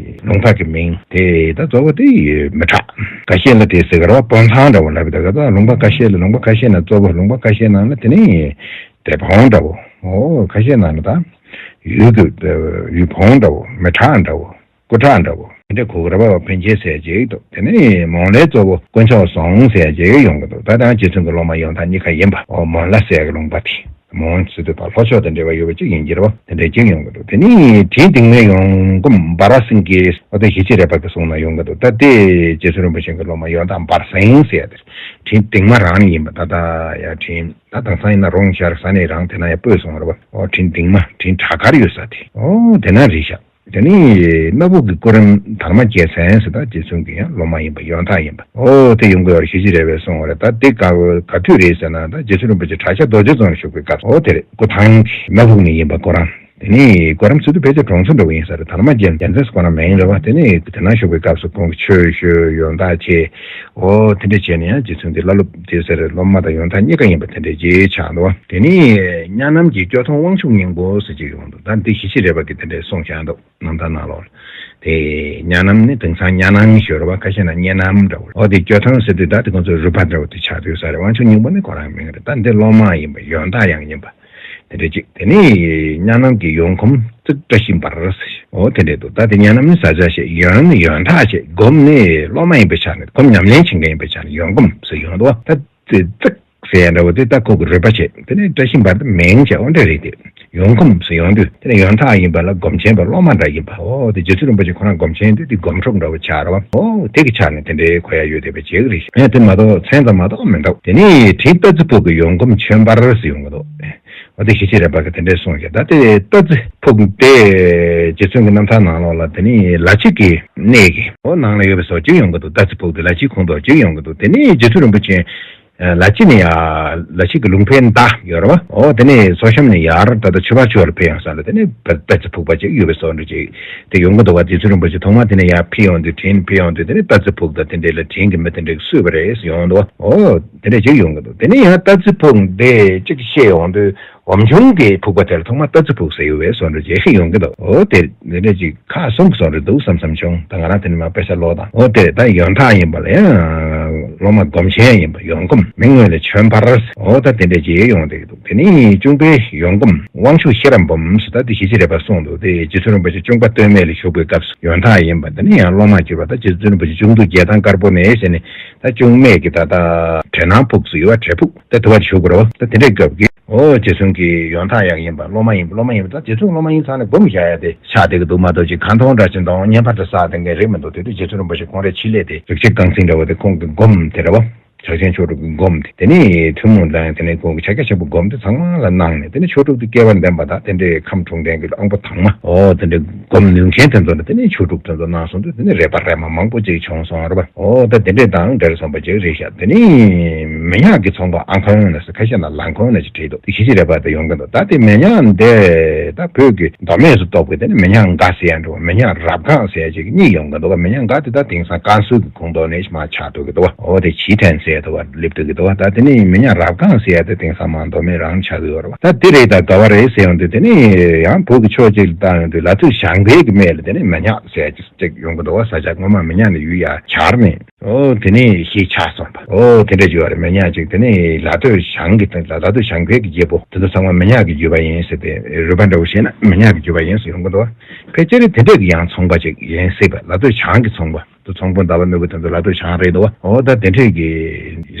ལུང་པ་གི་མིང་དེ་ད་གཙོ་བོ་དེ་མི་དྲག་ཁ་ཤས་ལ་དེ་ཟེར་གི་རེད་བ། དཔོན་ཚང་འདྲ་བོ་ལབ་ཡོད་ད་ག་ད་ལུང་པ་ཁ་ཤས་ལ་ལུང་པ་ཁ་ཤས་ནང་གཙོ་བོ་ལུང་པ་ཁ་ཤས་ནང་ལ་དེ་ནི་དེ་བོང་འདྲ་བོ་འོ་ཁ་ཤས་ནང་ལ་ད་ཡུལ་གི་ཡུལ་བོང་འདྲ་བོ་མི་དྲག་འདྲ་བོ། སྐུ་དྲག་འདྲ་བོ། དེ་འདྲའི་གུ་ར་པ་བ་ཕན་ཆད་ཟེར་ཅིག་འདུག་དེ་ནས་མོན་ལའི་གཙོ་བོ་དཀོན་མཆོག་ཟོང་ཟེར་ཅིག་ཡོང་གི་འདུག་ད་ལྟ་རྗེ་བཙུན་གྱི་སློབ་མ་ཡོན་བདག་གཉིས་ཀ་ཡིན་པ། འོ་མོན་ལ་ཟེར་གི་ལུང་པ་དེ། མོན་ཟེར་དུས་བ་ལྷོ་ཕྱོགས་དང་འབྲེལ་བ་ཡོད་པ་ཅིག་ཡིན་གྱི་རེད་བ། དེ་འདྲ་ཅིག་ཡོང་གི་འདུག་དེ་ནས་དྲིན་སྟེང་མའི་ཡོན་སྒོམ་འབར་བ་སེང་གེ་འོ་དེ་ཞི་བྱེད་རས་པ་གི་གསུང་ན་ཡོང་གི་འདུག་ད་དེ་རྗེ་བཙུན་རིན་པོ་ཆེ་གི་སློབ་མ་ཡོན་བདག་འབར་སེང་ཟེར་ཡ་དེ་རེད། དྲིན་སྟེང་མ་རང་ཡིན་པ་ད་ལྟ་ཡ་དྲིན་ད་དེང་སང་ཡིན་ན་རོང་ཤར་ས་གནས་རང་དེ་ན་ཡ་སྤོས་སོང་བ་རེད་བ། འོ་དྲིན་སྟེང་མ་དྲིན་བྲག་དཀར་ཡོད་ས་དེ་འོ་དེ་ན་རེད་ཤག་དེ་ནི་སྣ་བུག་གི་སྐུ་རིམ་དར་མ་རྒྱལ་མཚན་ཟེར་ད་རྗེ་བཙུན་གྱི་ཡང་སློབ་མ་ཡིན་པ་ཡོན་བདག་ཡིན་པ། ཨོ་དེ་ཡོང་དགོས་པར་ཞི་བྱེད་རས་པས་གསུངས་པ་རེད། ད་དེ་ག་ག་དུས་རེད་ཟེར་ན་ད་རྗེ་བཙུན་རིན་པོ་ཆེ་གྲྭ་ཤག་རྡོ་རྗེ་རྫོང་ལ་བཞུགས་པའི་སྐབས་སུ་ཨོ་དེ་རེད། སྐུ་ཐང་གི་སྣ་བུག་ནས་ཡིན་པ་ཁོ་རང་། དེ་ནི་སྐུ་རིམ་ཚུལ་དུ་ཕལ་ཆེར་གྲོང་ཚོ་འདྲ་བོ་ཡིན་ས་རེད། དར་མ་རྒྱལ་རྒྱལ་མཚན་ཁོ་རང་མིང་རེད་བ། དེ་ནི་དེ་ན་བཞུགས་པའི་སྐབས་སུ་ཁོང་གི་ཆོས་ཞུ་ཡོན་བདག་བྱེད། ཨོ་དེ་འདྲ་བྱས་ནས་ཡང་རྗེ་བཙུན་དེ་བླ་སློབ་དེ་ཟེར་སློབ་མ་དང་ཡོན་བདག་གཉིས་ཀ་ཡིན་པ་དེ་འདྲ་ཅིག་ཆགས་འདུག་དེ་ནི་གཉའ་ནམ་གྱི་སྐྱོ་ཐུང་དབང་ཕྱུག་སྙིང་པོ་ཟེར་གྱི་ཡོང་འདུག་ད་འདི་ཞི་བྱེད་རས་པ་གིས་དེ་འདྲ་གསུངས་བཞག་འདུག་རྣམ་ཐར་ནང་ལོགས་ལ། དེ་གཉའ་ནམ་ནི་དེང་སང་གཉའ་ནང་ཞོར་བ་ཁ་ཤས་ན་གཉའ་ནམ་འདྲ་བོ། འོ་དེ་སྐྱོ་ཐང་ཟེར་དུས་ད་དེ་ཁོང་ཚོའི་རུས་པ་འདྲ་བོ་དེ་ཆགས་དུས་ས་རེད། དབང་ཕྱུག་སྙིང་པོ་ནི་ཁོ་རང་མིང་རེད། ད་འདི་སློབ་མ་ཡིན་པ་ཡོན་བདག་ཡང་ཡིན་པ། དེ་འདྲ་གཅིག་དེ་ནི་གཉའ་ནམ་གྱི་ཡོན་སྒོམ་རྩིག་བཀྲ་ཤིས་འབར། འོ་དེ་འདྲ་འདུག་ད་དེ་གཉའ་ནམ་ནི་བཟའ་བཅའ་བྱེད། ཡོན་ནི་ཡོན་བདག་བྱེད། སྒོམ་ནི་སློབ་མ་ཡིན་པའི་ཆ་ནས་སྒོམ་ཉམས་ལེན་བྱེད་མཁན་ཡིན་པའི་ཆ་ནས་ཡོན་སྒོམ་ཟེར་ཡོང་འདུག་ད་དེ་རྩིག་ཟེར་ཡ་འདྲ་བོ་དེ་ད་ཁོ་གི་རུས་པ་བྱས། དེ་ནས་བཀྲ་ཤིས་འབར་དེ་མིང་བྱས། འོ་འདྲ་རེད་དེ། ཡོན་སྒོམ་ཟེར་ཡོང་དུས་དེ་ནས་ཡོན་བདག་ཡིན་པ་ལ་སྒོམ་ཆེན་པ་སློབ་མ་འདྲ་ཡིན་པ། འོ་དེ་རྗེ་བཙུན་རིན་པོ་ཆེ་ཁོ་རང་སྒོམ་ཆེན་དེ་དེ་སྒོམ་ཕྲུག་འདྲ་བོ་ཆགས་རེད་བ། འོ་དེ་གི་ཆ་ནས་དེ་འདྲའི་གོ་ཡ་ཡོད་བསྡད་པའི་རྗེས་རེད། ཨེ་དེ་མ་གཏོགས་མཚན་ཙམ་མ་གཏོགས་མི་འདུག་དེ་ནས་དྲིན་རྟ་རྫི་ཕུག་གི་ཡོན་སྒོམ་ཆོས་འབར་ཟེར་ཡོང་གི་འདུག་འོ་དེ་ཞི་བྱེད་རས་པ་གིས་དེ་འདྲས་གསུངས་ཤག་ད་དེ་རྟ་རྫི་ཕུག་དེ་རྗེ་བཙུན་གྱི་རྣམ་ཐར་ནང་ལོགས་ལ་དེ་ནས་ལ་ཕྱི་གི་གནས་ཀྱི་འོ་ནང་ལ་ཡོད་པའི་བཟོ་གཅིག་ཡོང་གི་འདུག་རྟ་རྫི་ཕུག་དེ་ལ་ཕྱིའི་ཁོངས་གཏོགས་གཅིག་ཡོང་གི་འདུག་དེ་ནས་རྗེ་བཙུན་རིན་པོ་ཆེ། ལ་ཕྱི་ནས་ཡར་ལ་ཕྱི་གི་ལུང་པའི་མདའ་ཡོད་རེད་བ། འོ་དེ་ནས་མཚོ་གཤམ་ནས་ཡར་ད་ལྟ་ཆུ་བར་ཆུ་བར་ཕེབས་ཡོང་ས་ལ་དེ་ནས་རྟ་རྫི་ཕུག་པ་ཅིག་ཡོད་པའི་བཟོ་འདྲ་ཅིག་དེ་ཡོང་གི་འདུག་བ། རྗེ་བཙུན་རིན་པོ་ཆེ་ཐོག་མ་དེ་ནས་ཡར་ཕེབས་ཡོང་དུས་དྲིན་ཕེབས་ཡོང་དུས་དེ་ནས་རྟ་རྫི་ཕུག་དང་དེ་འདྲས་ལ་དྲིན་གྱི་མི་དེ་འདྲས་གསོས་པ་རེད་ཡོང་འདུག་འོ་དེ་འདྲས་ཅིག་ཡོང་གི་འདུག་དེ་ནས་ཡང་རྟ་རྫི་ཕུག་འདི་ཅིག་བཤད་ཡོང་དུས་འོམ་ཆུང་གི་ཕུག་པ་དེ་ལ་ཐོག་མ་རྟ་རྫི་ཕུག་ཟེར་ཡོད་པའི་བཟོ་འདྲ་ཅིག་ཡོང་གི་འདུག་འོ་དེ་དེ་འདྲས་ཅིག་ཁག་གསུམ་གྱི་བཟོ་འདྲ་འདུག་བསམ་བསམ་བྱུང་། ད་ང་རང་དེ་ནས་མ་དཔེ་ཆ་ཀློག་དང་། འོ་དེ་ད་ཡོན་བདག་ཡིན་པ་ལ་ཡང་སློབ་མ་སྒོམ་ཆེན་ཡིན་པ་ཡོན་སྒོམ་མིང་དངོས་ལ་ཆོས་འབར། འོ་ད་དེ་འདྲ་ཅིག་ཡོང་བསྡད་ཀྱི་འདུག་དེ་ནས་གཅུང་པའི་ཡོན་སྒོམ་དབང་ཕྱུག་ཤེས་རབ་འབུམ་ཟེར་ད་དེ་ཞི་བྱེད་རས་པ་གསུངས་འདུག་དེ་རྗེ་བཙུན་རིན་པོ་ཆེ་གཅུང་པ་སྟོད་སྨད་ལ་བཞུགས་པའི་སྐབས་སུ་ཡོན་བདག་ཡིན་པ་དེ་ནས་ཡང་སློབ་མར་གྱུར་པ། ད་རྗེ་བཙུན་རིན་པོ་ཆེ་གཅུང་དུ་རྒྱལ་ཐང་དཀར་པོ་ནས་ཟེར་ནས་ད་གཅུང་སྨད་ཀྱི་ད་ད་བྲེ་ནག་ཕུག་སུ་ཡོད་པ་བྲེ་ཕུག་ད་དེ་བར་བཞུགས་པ་རེད་བ། ད་དེ་འདྲའི་སྐབས་ཀྱི་འོ་རྗེ་བཙུན་གྱི་ཡོན་བདག་ཡང་ཡིན་པ་སློབ་མ་ཡིན་པ་སློབ་མ་ཡིན་པ་ད་རྗེ་བཙུན་སློབ་མ་ཡིན་ཚར་ནས་སྒོམ་བཞག་ཡ་དེ་ཆགས་བསྡད་ཀྱི་འདུག་མ་གཏོགས་ཅིག་གང་མཐོང་འདྲ་ཅིག་མཐོང་བརྙན་པར་དུ་བསགས་བསྡད་མཁན་རེད་མི་འདུག་དེ་དུས་རྗེ་བཙུན་རིན་པོ་ཆེ་ཁོང་རའི་ཕྱི་ལས་དེ་རིག་བྱེད་རྐང་འཛིན་འདྲ་བོ་དེ་ཁོང་གི་སྒོམ་དེ་རེད་བ། ཕྱག་ཆེན་མཆོག་གྲུབ་ཀྱི་སྒོམ་དེ་དེ་ནས་ཐུན་མོང་དང་དེ་ནས་ཁོང་གི་ཕྱག་རྒྱ་ཆེན་པོ་སྒོམ་དེ་ཚང་མ་ལ་གནང་ནས། དེ་ནས་མཆོག་གྲུབ་དེ་སྐལ་བ་ལྡན་པ་དང་དེ་འདྲའི་ཁམས་དྲུག་ལྡན་གྱི་ཨང་པོ་དང་མ། ཨོ་དེ་འདྲའི་སྒོམ་ནུས་མཁན་དེ་ཚོ་ལ་དེ་ནས་མཆོག་གྲུབ་དེ་ཚོ་གནང་སོང་དུས། དེ་ནས་རེ་བ་རེ་མ་མང་པོ་ཅིག་བྱུང་སོང་རེད་པ། ཨོ་ད་དེ་འདྲས་དང་འབྲེལ་སོང་པ་ཅིག་རེད་ཤག་དེ་ནས་མི་ཉག་གི་ཚོང་པ་ཨ་ཁོང་ལ་སི་ཁ་ཤས་ན་ལང་ཁོང་ལ་ཅིག་བྲིས་འདུག་དེ་ཞི་ཅི་རེད་པ་དེ་ཡོང་གི་འདུག་ད་དེ་མི་ཉག་འདི་ད་བོད་ཀྱི་མདོ་སྨད་སུ་གཏོགས་པའི་དེ་ནས་མི་ཉག་འགའ་ཟེར་ཡ་འདྲ་བོ། མི་ཉག་རབ་སྒང་ཟེར་ཡ་ཅིག་གཉིས་ཡོང་གི་འདུག་མི་ཉག་འགའ་དེ་ད་དེང་སང་ཀན་སུའུ་གི་ཁོངས་གཏོགས་ནས་མར་ཆགས་འདུག་གི་འདུག་ཨོ་དེ་ཞི་ཐན་ཟེར་ཡ་དེ་བ་སླེབས་འདུག་གི་འདུག་ད་དེ་ནས་མི་ཉག་རབ་སྒང་ཟེར་ཡ་དེ་དེང་སང་མར་མདོ་སྨད་རང་ཆགས་ཀྱི་ཡོད་རེད་པ། ད་དེ་རེད་ད་ག་བ་རེད་ཟེར་ཡོང་དུས། དེ་ནས་ཡང་བོད་ཀྱི་ཕྱོགས་གཅིག་ལ་བཏང་ཡོང་དུས་ལ་སྟོད་བྱང་བལ་གྱི་སྨད་ལ་དེ་ནས་མི་ཉག་ཟེར་ཡ་ཅིག་ཅིག་ཡོང་གི་འདུག་བ། ས་ཆ་སྔོན་མ་མི་ཉག་ནས་ཡུལ་ཡར་གྱར་ནས། ཨོ་དེ་ནས་ཞིག་ཆགས་སོང་པ། ཨོ་དེ་འདྲ་བྱུང་བ་རེད། མི་ཉག་ཅིག་དེ་ནས་ལ་སྟོད་བྱང་གི་སྟེང་ལ་ལ་སྟོད་བྱང་བལ་གྱི་རྒྱལ་པོ་དེ་ཚོ་ཚང་མ་མི་ཉག་གི་རྒྱུད་པ་ཡིན་ཟེར་ཏེ། རུས་པ་འདྲ་བོ་བཤད་ན་མི་ཉག་གི་རྒྱུད་པ་ཡིན་ཟེར་ཡོང་གི་འདུག་བ། ཕལ་ཆེར་དེ་འདྲ་གི་ཡང་ཚོང་པ་ཅིག་ཡིན་སྲིད་པ། ལ་སྟོད་བྱང་གི་ཚོང་པ་དེ། ཚོང་དཔོན་ཟླ་བ་ནོར་བུ་དེ་ཚོ་ལ་སྟོད་བྱང་རེད་འདུག་བ། ཨོ་ད་དེ་འདྲས་ཀྱི་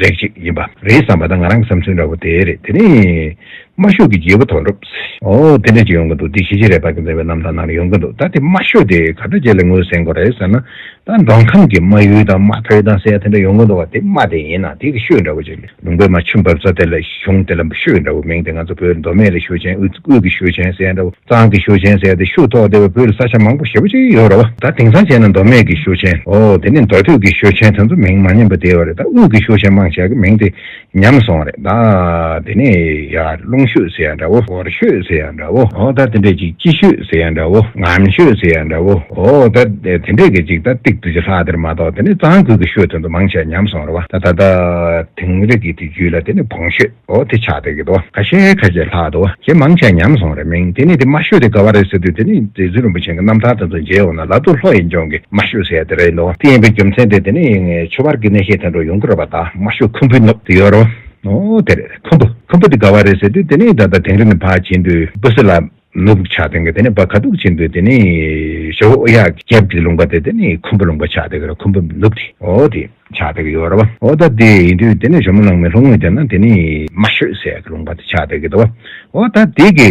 རིགས་ཅིག་ཡིན་པ་རེད་བསམ་པ་དང་། ང་རང་གི་བསམ་ཚུལ་འདྲ་བོ་དེ་རེད། དེ་ནས་དམར་ཤོག་གི་རྒྱལ་པོ་དོན་གྲུབ། ཨོ་དེ་འདྲ་ཅིག་ཡོང་གི་འདུག་འདི་ཞི་ཅི་རེད་པ་གི་མཛད་པའི་རྣམ་ཐར་ནང་ལ་ཡོང་གི་འདུག་ད་དེ་དམར་ཤོག་དེ་ག་འདྲ་ཅིག་ལ་ངོས་ཟིན་དགོས་རེད་ཟེར་ན། ད་མདོ་ཁམས་ཀྱི་དམར་ཡུལ་དང་དམར་ཕུད་དང་ཟེར་ཡ་དེ་འདྲ་ཡོང་གི་འདུག་བ། དེ་དམར་དེ་ཡིན་ན་དེ་གི་ཤོད་འདྲ་བོ་ཅིག་ལུང་པའི་མ་ཆུ་འབབ་ས་དེ་ལ་གཞུང་དེ་ལ་ཤོད་འདྲ་བོ་མིང་དེ། ང་ཚོ་བོད་མདོ་སྨད་ལ་ཤོད་ཆེན། དབུས་དབུས་ཀྱི་ཤོད་ཆེན་ཟེར་ཡ་འདྲ་བོ། གཙང་གི་ཤོད་ཆེན་ཟེར་ཡ་དེ་ཤུགས་ཐོག་དེ་བ་བོད་ལ་ས་ཆ་མང་པོ་ཞེ་པོ་ཅིག་ཡོད་རེད་བ། ད་དེང་སང་བྱས་ན་མདོ་སྨད་ཀྱི་ཤོད་ཆེན། ཨོ་དེ་ནས་མདོ་སྟོད་ཀྱི་ཤོད་ཆེན་དེ་ཚོ་མིང་མ་སྙན་པ་དེ་ཡོད་རེད། ད་དབུས་ཀྱི་ཤོད་ཆེན་མང་ཆེ་གི་མིང་དེ་ཉམས་སོང་རེད། ད་དེ་ནས་ཡ་རླུང་ཤོད་ཟེར་ཡ་འདྲ་བོ། ཧོར་ཤོད་ཟེར་ཡ་འདྲ་བོ། ཨོ་ད་དེ་འདྲས་ཅིག་སྐྱིད་ཤོད་ཟེར་ཡ་འདྲ་བོ། ངམ་ཤོད་ཟེར་ཡ་འདྲ་བོ། ཨོ་ད་དེ་འདྲས་ཀྱི་ཅིག་ད་ཏིག་ཏུ་ཅིག་ལྷག་དེར་མ་གཏོགས། དེ་ནས་གཙང་ཁུལ་གྱི་ཤོད་དེ་ཚོ་མང་ཆེ་ཉམས་སོང་རེད་བ། ད་ད་ད་དེང་རབས་ཀྱི་དུས་རྒྱུན་ལ་དེ་ནས་བོང་ཤོད། ཨོ་དེ་ཆགས་བསྡད་ཀྱི་འདུག་ཁ་ཤས་ཁ་ཤས་ལྷག་འདུག་ཞེ་མང་ཆེ་ཉམས་སོང་རེད་མིང་། དེ་ནས་དེ་དམར་ཤོད་དེ་ག་བ་རེད་ཟེར་དུས། དེ་ནས་རྗེ་བཙུན་རིན་པོ་ཆེ་གི་རྣམ་ཐར་དེ་ཚོ་མཇལ་འོང་ན་ལ་དྭགས་ལྷོ་ཡི་ལྗོངས་ཀྱི་དམར་ཤོད་ཟེར་ཡ་དེ་རེད་འདུག་དེ་ཡིན་པའི་རྒྱུ་མཚན་དེ་དེ་ནས་ཆོས་པར་གྱི་གནས་བཤད་དེ་འདྲ་ཡོང་གི་རེད་པ། ད་དམར་ཤོད་ཁུམ་བུའི་ནུབ་དེ་ཡོད་རེད་བ། ཨོ་དེ་རེད། ཁུམ་བུ་ཁུམ་བུ་དེ་ག་བ་རེད་ཟེར་དུས། དེ་ནས་ད་ལྟ་དིང་རི་ནས་ཕར་ཕྱིན་དུས་སྦི་སི་ལ་ནུབ་ཆགས་དེ་གི། དེ་ནས་བ་ཁ་ཐུག་ཕྱིན་དུས་དེ་ནས་ཞོ་ཨོ་ཡ་རྒྱབ་ཀྱི་ལུང་པ་དེ་དེ་ནས་ཁུམ་བུ་ལུང་པ་ཆགས་དེ་གི་རེད། ཁུམ་བུ་ནུབ་དེ། ཨོ་དེ་ཆགས་བསྡད་ཀྱི་ཡོད་རེད་བ། ཨོ་ད་དེ་ཡིན་དུས་དེ་ནས་ཇོ་མོ་གླང་མའི་ལྷོ་ངོས་དེ་ན་དེ་ནི་དམར་ཤོད་ཟེར་ཡག་གི་ལུང་པ་དེ་ཆགས་བསྡད་ཀྱི་འདུག་བ། ཨོ་ད་དེ་གི་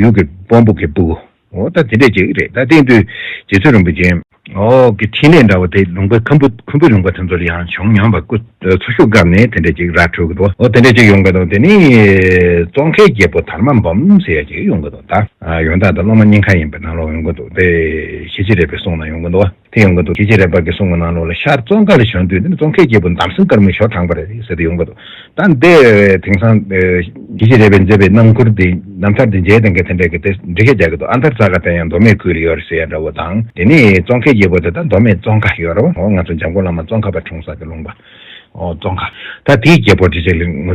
ཡུལ་གྱི་དཔོན་པོ་གི་བུ། ཨོ་ད་དེ་འདྲས་ཅིག་རེད། ད་དེ་དུས་རྗེ་བཙུན་རིན་པོ་ཆེ་ཨོ་གི་འཕྲིན་ལས་འདྲ་བོ་དེ་ལུང་པའི་ཁམ་བུ་ཁམ་བུའི་ལུང་པ་དེ་ཚོ་ལ་ཡང་བྱུང་མྱོང་བ་སྐུ་འཚོ་བཞུགས་སྐབས་ནས་དེ་འདྲས་ཅིག་ར་འཕྲོད་ཀྱི་འདུག་ཨོ་དེ་འདྲས་ཅིག་ཡོང་གི་འདུག་དེ་ནི་ཙོང་ཁའི་རྒྱལ་པོ་དར་མ་འབུམ་ཟེར་ཡག་ཅིག་ཡོང་གི་འདུག་ད་ཡོན་བདག་དང་སློབ་མ་གཉིས་ཀ་ཡིན་པའི་ནང་ལོགས་ཡོང་གི་འདུག་དེ་ཞི་བྱེད་རས་པའི་གསུང་ན་ཡོང་གི་འདུག་དེ་ཡོང་གི་འདུག་ཞི་བྱེད་རས་པ་གི་གསུང་གི་ནང་ལོགས་ལ་ཤར་ཙོང་ཁ་ལ་བྱོན་དུས་དེ་ནི་ཙོང་ཁའི་རྒྱལ་པོ་འདམ་སེང་དཀར་མོས་ཞོ་དྲངས་པ་རེད་ཟེར་དེ་ཡོང་གི་འདུག་ད་འདི་དེང་སང་ཞི་བྱེད་རས་པས་མཛད་པའི་རྣམ་མགུར་འདི་རྣམ་ཐར་འདི་མཇལ་དང་གི་དེ་འདྲ་གི་དེ་འགྲེལ་བཤད་རྒྱག་གི་འདུག་ཨ་མཐར་ས་ག་དེ་ཡང་མདོ་སྨད་ཁུལ་ལ་ཡོད་རེད་ཟེར་ཡ་འདྲ་བོ་དང་། དེ་ནི་ཙོང་ཁའི་རྒྱལ་པོ་དེ་ད་མདོ་སྨད་ཙོང་ཁ་ཡོད་རེད་བ། འོ་ང་ཚོ་འཇམ་མགོན་བླ་མ་ཙོང་ཁ་པ་འཁྲུངས་ས་གི་ལུང་པ། འོ་ཙོང་ཁ། ད་དེའི་རྒྱལ་པོ་དེ་ཅིག་ལ་ངོ་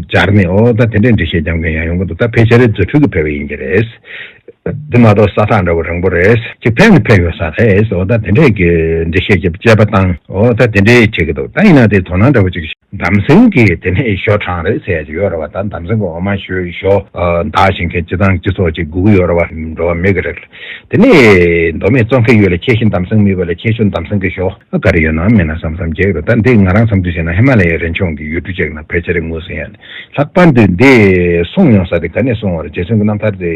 སྦྱར་ནས། འོ་ད་དེ་འདྲའི་འགྲེལ་བཤད་རྒྱག་མཁན་ཡང་ཡོང་གི་འདུག་ད་ཕལ་ཆེར་རྫུ་འཕྲུལ་གྱིས་ཕེབས་པ་ཡིན་གྱི་རེད། འདི་མ་གཏོགས་ས་ཐག་འདྲ་བོ་རིང་པོ་རེད། ཅིག་ཕེབས་ནི་ཕེབས་ཡོད་ས་རེད། འོ་ད་དེ་འདྲས་ཀྱི་འགྲེལ་བཤད་ཀྱི་དཔྱད་པ་བཏང་། འོ་ད་དེ་འདྲས་བྱེད་ཀྱི་འདུག་ད་ཡིན་ན་དེ་དོ་སྣང་འདྲ་བོ་ཅིག་འདམ་སེང་གིས་དེ་ནས་ཞོ་དྲངས་རེད་ཟེར་ཡ་ཅིག་ཡོད་རེད་བ། ད་འདམ་སེང་གི་འོ་མ་ཞོ་ཞོ་འདག་བཞིན་མཁན་སྤྱི་བཏང་སྤྱི་ཚོགས་ཅིག་སྒུག་གི་ཡོད་རེད་བ། འགྲོ་བ་མི་གི་རེད། དེ་ནས་མདོ་སྨད་ཙོང་ཁའི་ཡུལ་ལ་ཁྱེད་ཤི་འདམ་སེང་མེད་པ་ལ་ཁྱེད་ཤོ་འདམ་སེང་གི་ཞོ་ག་རེ་ཡོད་ན་མེད་ན་བསམ་བསམ་བྱེད་ཀྱི་འདུག་ད་འདི་ང་རང་བསམ་ཚུལ་བྱས་ན་ཧི་མ་ལ་ཡའི་རི་ལྗོངས་ཀྱི་ཡུལ་གྲུ་ཅིག་ན་ཕལ་ཆེར་ངོས་ཟིན་ཡ། ལྷག་པར་དུ་འདི་གསུངས་ཡོང་ས་དེ་ག་ནས་གསུངས་པ་རེད། རྗེ་བཙུན་གྱི་རྣམ་ཐར་དེ་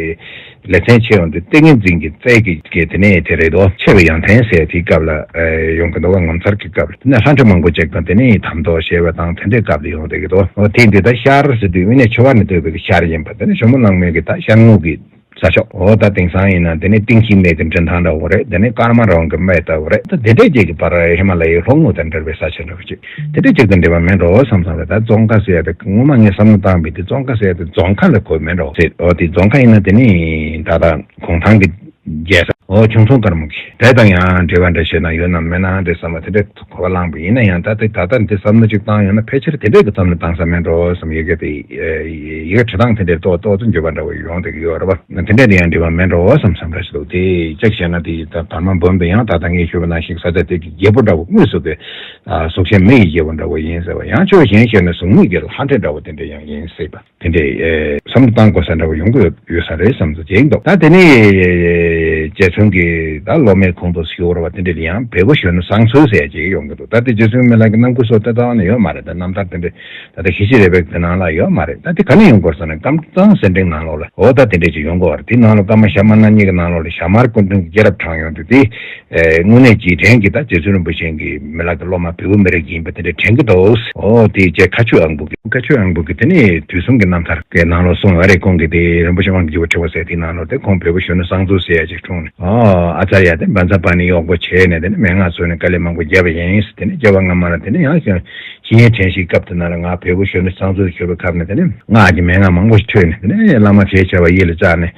ལེ་ཚན་ཕྱེ་ཡོང་དུས་ཏིང་ངེ་འཛིན་གྱི་རྩལ་གྱི་གི་དེ་ནས་དེ་རེད་དོ། ཆེ་བའི་ཡོན་ཏན་ཟེར་དེའི་སྐབས་ལ་ཨེ་ཡོང་གི་འདུག་བ། ངོ་མཚར་གྱི་སྐབས་ལ། དེ་ནས་ལྷ་འདྲེ་མང་པོ་ཅིག་དང་དེ་ནས་དམ་དོ་ཞེས་པ་དང་དེ་འདྲའི་སྐབས་ལ་ཡོང་བསྡད་ཀྱི་འདུག་འོ་དེ་འདི་ད་ཤར་ཟེར་དུས་དབེན་གནས་ཆོས་པ་ནས་བསྟོད་པའི་གི་ཤར་ཡིན་པ། དེ་ནས་ཇོ་མོ་གླང་མའི་གི་ད་ཤར་ངོས་ཀྱི་ས་ཕྱོགས། འོ་ད་དེང་སང་ཡིན་ན་དེ་ནས་ཏིང་འཛིན་སྨད་ཀྱི་མགྲིན་ཐང་འདྲ་བོ་རེད། དེ་ནས་ཀརྨ་རོ་གི་སྨད་ལྟ་བུ་རེད། ད་དེ་འདྲའི་རྗེས་ཀྱི་བར་ཧི་མ་ལ་ཡའི་ལྷོ་ངོས་དང་འབྲེལ་བའི་ས་ཆ་འདྲ་བོ་ཅིག་དེ་འདྲའི་ཅིག་དང་འབྲེལ་བ་མེད་འགྲོ་བསམ་བསམ་རེད། ད་ཙོང་ཁ་ཟེར་ཡ་དེ་ངོ་མ་ངས་བསམ་བློ་བཏང་བའི་དེ་ཙོང་ཁ་ཟེར་ཡ་དེ་རྫོང་ཁ་ལ་གོ་མེད་འགྲོ་ཟེར། འོ་དེ་རྫོང་ཁ་ཡིན་ན་དེ་ནི་ད་ལྟ་གུང་ཐང་གི་རྒྱལ་ས་འོ་ཁྱུང་ཚང་དཀར་མོ་གི་དེ་དང་ཡང་འབྲེལ་བ་འདྲ་བྱས་ན་ཡོད་ན་མེད་ན་འདྲ་བསམ་པ་དེ་འདྲ་གོ་བ་བླངས་པ་ཡིན་ན་ཡང་། ད་དེ་ད་ལྟ་འདི་བསམ་བློ་ཅིག་བཏང་ཡོང་ན་ཕལ་ཆེར་དེ་འདྲས་ཀྱི་བསམ་བློ་བཏང་ས་མེད་འགྲོ་བསམ། ཡི་གེ་དེ་ཡི་གེ་འབྲི་སྟངས་དེ་འདྲས་ཏོག་ཏོག་ཙམ་འགྱུར་བ་འདྲ་བོ་ཡོང་བསྡད་ཀྱི་ཡོད་རེད་པ། དེ་འདྲས་དེ་ཡང་འབྲི་བ་མེད་འགྲོ་བསམ་བསམ་འདྲ་ཞིག་འདུག་དེ་ཅིག་བྱས་ན་དེ་ད་དར་མ་འབུམ་དེ་ཡང་ད་ལྟ་ངས་ཞུས་པ་ནང་བཞིན་ས་ཆ་དེ་གི་རྒྱལ་པོ་འདྲ་བོ་དངོས་སུ་གི་གཟུགས་ཅན་མི་ཡི་རྒྱལ་པོ་འདྲ་བོ་ཡིན་ཟེར་བ། ཡང་ཕྱོགས་གཞན་བཤད་ན་གཟུགས་མེད་ཀྱི་ལྷ་འདྲེ་འདྲ་བོ་དེ་འདྲས་ཡང་ཡིན་སྲིད་པ། དེ་འདྲའི་ཨེ་བསམ་བློ་བཏང་དགོས་ས་འདྲ་བོ་ཡོང་གི་ཡོད་ས་རེད་བསམ་ཚུལ་ཅིག་འདུག་ད་དེ་ནས་ རྗེ་བཙུན་གྱི་ད་སློབ་མའི་ཁོངས་གཏོགས་སུ་ཞུགས་པ་དེ་འདྲ་ལ་ཡང་བལ་པོ་གཞོན་ནུ་བཟང་ཚུལ་ཟེར་ཅིག་ཡོང་གི་འདུག་ད་དེ་རྗེ་བཙུན་མི་ལ་གི་རྣམ་མགུར་སོགས་དེ་ལྟ་བ་ནི་ཡོད་མ་རེད། ད་རྣམ་ཐར་དེ་འདྲ་ད་ལྟ་ཤེས་བྱའི་རེ་བའི་དེ་ནང་ལ་ཡོད་མ་རེད། ད་དེ་ག་ནས་ཡོང་དགོས་ཟེར་ན་ཀམ་གཙང་གསེར་ཕྲེང་ནང་ལོགས་ལ་འོ་ད་དེ་འདྲ་ཅིག་ཡོང་དགོས་པ་རེད། དེ་ནང་ལ་ཀརྨ་ཞྭ་དམར་ནག་གཉིས་ཀྱི་ནང་ལོགས་ལ་ཞྭ་དམར་སྐུ་ཕྲེང་གི་སྐྱེས་རབས་བགྲངས་ཡོང་དུས་དེ། ཨེ། དངོས་གནས་རྗེས་དྲན་གྱི་ད་རྗེ་བཙུན་རིན་པོ་ཆེ་གི་མི་ལ་གི་སློབ་མ་བལ་པོ་མི་རིགས་ཡིན་པ་དེ་འདྲ་དྲན་གྱི་འདུག་འོ་དེ་རྗེ་མཁའ་སྤྱོད་དབང་པོ་གི་མཁའ་སྤྱོད་དབང་པོ་གི་དེ་ནས་དུས་གསུམ་གྱི་རྣམ་ཐར་གྱི་ནང་ལོགས་གསུངས་ཡོད་རེད། ཁོང་གིས་དེ་རིན་པོ་ཆེ་དབང་གི་རྒྱལ་པོ་ཁྲི་པ་ཟེར་དེའི་ནང་ལོགས་དེ་ཁོང་བལ་པོ་གཞོན་ནུ་བཟང་ཚུལ་ཟེར་ཡ་ཅིག་འཁྲུངས་ནས། ཨོ་ཨ་ཙརྱ་དེ་བཛྲ་པཱ་ཎི་གཡོག་པོ་བྱས་ནས་དེ་ནས་མན་ངག་བཙུགས་ནས་དཀའ་ལས་མང་པོ་བརྒྱབ་པ་ཡིན། དེ་ནས་སྐྱེ་བ་སྔ་མ་ལ་དེ་ནས་ཡང་ཞིང་ཞིང་ཡན་དྲན་ཤེས་སྐབས་དེ་ནང་ལ་ང་བལ་པོ་གཞོན་ནུ་བཟང་ཚུལ་གྱུར་པའི་སྐབས་ནས་དེ་ནས་སྔགས་ཀྱི་མན་ངག་མང་པོ་ཞིག་ཐོས་ནས་དེ་ནས་བླ་མ་ཞེས་བྱ་བ་ཡིད་ལ་བཅགས་ནས།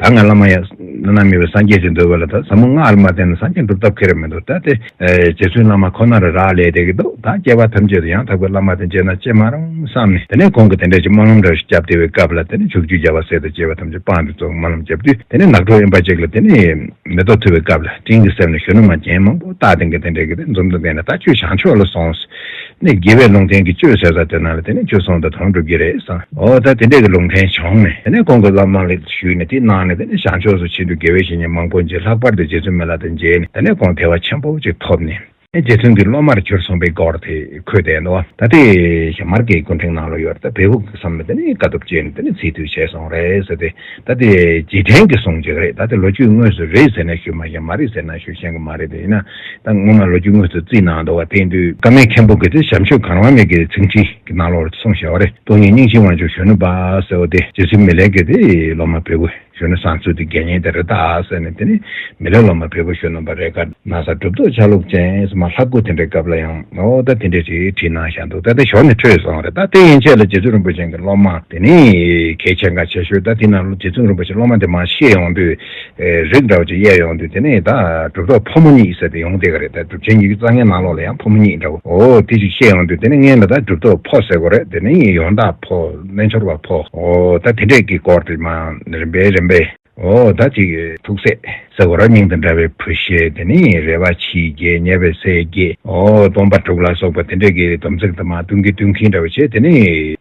ད་ང་བླ་མ་ཡང་བླ་ན་མེད་པའི་སངས་རྒྱས་ཅིག་འདོད་པ་ལ་ད་ཟབ་མོ་སྔགས་ལ་མ་བརྟེན་ན་སངས་རྒྱས་འགྲུབ་ཐབས་ཁེ་རེ་མི་འདུག་ད་དེ་རྗེ་བཙུན་བླ་མ་ཁོ་ན་རུ་རག་ལས་བསྡད་ཀྱི་འདུག་ད་སྐྱེ་བ་ཐམས་ཅད་དུ་ཡང་དག་པའི་བླ་མ་དེ་མཇལ་ན་ཅི་མ་རུང་བསམ་ནས་དེ་ནས་ཁོང་གིས་དེ་འདྲ་ཅིག་སྨོན་ལམ་འདྲ་ཞིག་བརྒྱབ་བསྡད་པའི་སྐབས་ལ་དེ་ནས་བྱུག་ཆུ་བརྒྱབ་པ་ཟེར་དང་བཅས་པ་ཐམས་ཅད་སྤངས་ཏེ་ཙོག་སྨོན་ལམ་བརྒྱབ་དུས་དེ་ནས་ནགས་ཁྲོད་དབེན་པ་ཅིག་ལ་དེ་ནས་མེ་ཏོག་འཐུ་བའི་སྐབས་ལ་སྤྲིན་གྱི་གསེབ་ནས་གཞོན་ནུ་མ་རྒྱན་མང་པོ་རྟགས་ལྡན་གྱི་དེ་འདྲ་གི་དེ་འཛུམ་དང་ལྡན་ནས་ད་ཁྱོད་བྱང་ཕྱོགས་ལ་སོང་། ནས་དགེ་བའི་ལུང་བསྟན་གྱི་གཅོད་ཟེར་ས་དེ་ནང་ལ་དེ་ནས་ཆོས་གསུངས་དང་དོན་འགྲུབ་ཀྱི་རེད་བསམ། འོ་ད་དེ་འདྲས་ཀྱི་ལུང་བསྟན་བྱུང་ནས་དེ་ནས་ཁོང་གི་བླ་མ་ལ་ཞུས་ནས་དེ་གནང་ནས་དེ་ནས་བྱང་ཕྱོགས་སུ་ཕྱིན་དུས་དགེ་བའི་བཤེས་གཉེན་མང་པོ་མཇལ། ལྷག་པར་དུ་རྗེ་བཙུན་མི་ལ་དང་མཇལ་ནས་དེ་ནས་ཁོང་དད་པ་ཆེན་པོ་ཅིག་ཐོབ་ནས་རྗེ་བཙུན་གྱི་སློབ་མར་གྱུར་སོང་བའི་སྐོར་དེ་འཁོད་བསྡད་འདུག་ད་དེ་ཞྭ་དམར་གྱི་སྐུ་ཕྲེང་ནང་ལ་ཡོད་རེད། ད་བལ་པོ་གི་བསམ་ནས་དེ་ནས་དཀའ་ཐུབ་བྱས་ནས་དེ་ནས་ཚེ་ཐུང་བྱས་སོང་རེད་ཟེར་ཏེ། ད་དེ་རྗེས་དྲན་གྱི་གསུང་ཅིག་རེད། ད་དེ་ལོ་རྒྱུས་དངོས་སུ་རེད་ཟེར་ན་ཞུ་མ་ཤེས། མ་རེད་ཟེར་ན་ཞུ་ཤེས་ཀྱི་མ་རེད། དེ་ཡིན་ན་ད་སྔོན་མ་ལོ་རྒྱུས་དངོས་སུ་བརྩིས་གནང་འདུག་བ། དེ་ཡིན་དུས་ཀརྨའི་མཁན་པོ་གིས་དེ་བྱམས་ཆོས་གར་དབང་མའི་གི་ཚིག་འཕྲིན་གྱི་ནང་ལོགས་གསུངས་བཞག་པ་རེད། སྟོང་ཉིད་སྙིང་རྗེའི་དབང་ཕྱུག་གཞོན་ནུ་པ་ཟེར་བ་དེ་རྗེ་བཙུན་མི་ལའི་གི་དེ་སློབ་མ་བལ་པོ་གཞོན་ནུ་བཟང་ཚུལ་དེ་དགེ་བསྙེན་དེ་རེད་ད་ཟེར་ནས། དེ་ནི་མི་ལའི་སློབ་མ་བལ་པོ་གཞོན་ནུ་པ་རེད་ཀ། ན་བཟའ་གྲུབ་ཐོབ་ཆ་ལུགས་ཅན་ཟེར་མ་ལྷ་སྐུ་དེ་འདྲའི་སྐབས་ལ་ཡང་འོ་ད་དེ་འདྲས་ཅིག་བྲིས་གནང་བཞག་འདུག་ད་དེ་ཞོར་ནས་འཕྲོས་སོང་རེད། ད་དེ་ཡན་ཆད་ལ་རྗེ་བཙུན་རིན་པོ་ཆེ་གི་སློབ་མ་དེ་ནི་གལ་ཆེན་ཁག་ཆེ་ཤོས། ད་དེ་ནང་ལ་རྗེ་བཙུན་རིན་པོ་ཆེ་སློབ་མ་དེ་མར་བཤད་ཡོང་དུས་རིགས་འདྲ་བོ་ཅིག་དབྱེ་ཡོང་དུས་དེ་ནི་ད་གྲུབ་ཐོབ་ཕོ་མོ་གཉིས་ཟེར་ཏེ་ཡོང་བསྡད་ཀྱི་རེད། ད་གྲུབ་ཆེན་ཉི་ཤུ་རྩ་ལྔའི་ནང་ལོགས་ལ་ཡང་ཕོ་མོ་གཉིས་འདྲ་བོ་འོ་དེ་ཅིག་བཤད་ཡོང་དུས་དེ་ནི་སྔོན་ལ་ད་གྲུབ་ཐོབ་ཕོ་ཟེར་དགོས་རེད། དེ་ནི་ཡོན་བདག་ཕོ་རྣལ་འབྱོར་པ་ཕོ་འོ་ད་དེ་འདྲས་ཀྱི་སྐོར་དེ་མར་རིམ་པས་རིམ་པས། འོ་ད་ཅིག་ཐུགས་སྲས་ཟེར་བ་ར་སྙིང་དང་འདྲ་བའི་བུ་ཞེས་དེ་ནི་རེ་བ་ཆེས་བརྒྱད་ཉེ་བའི་སྲས་བརྒྱད་འོ་སྟོན་པ་དྲུག་ལ་སོགས་པ་དེ་འདྲས་ཀྱི་སྡོམ་ཚིག་དུ་མ་བསྟུན་གྱིན་བསྟུན་གྱིན་འདྲ་བ་བྱས། དེ་ནི་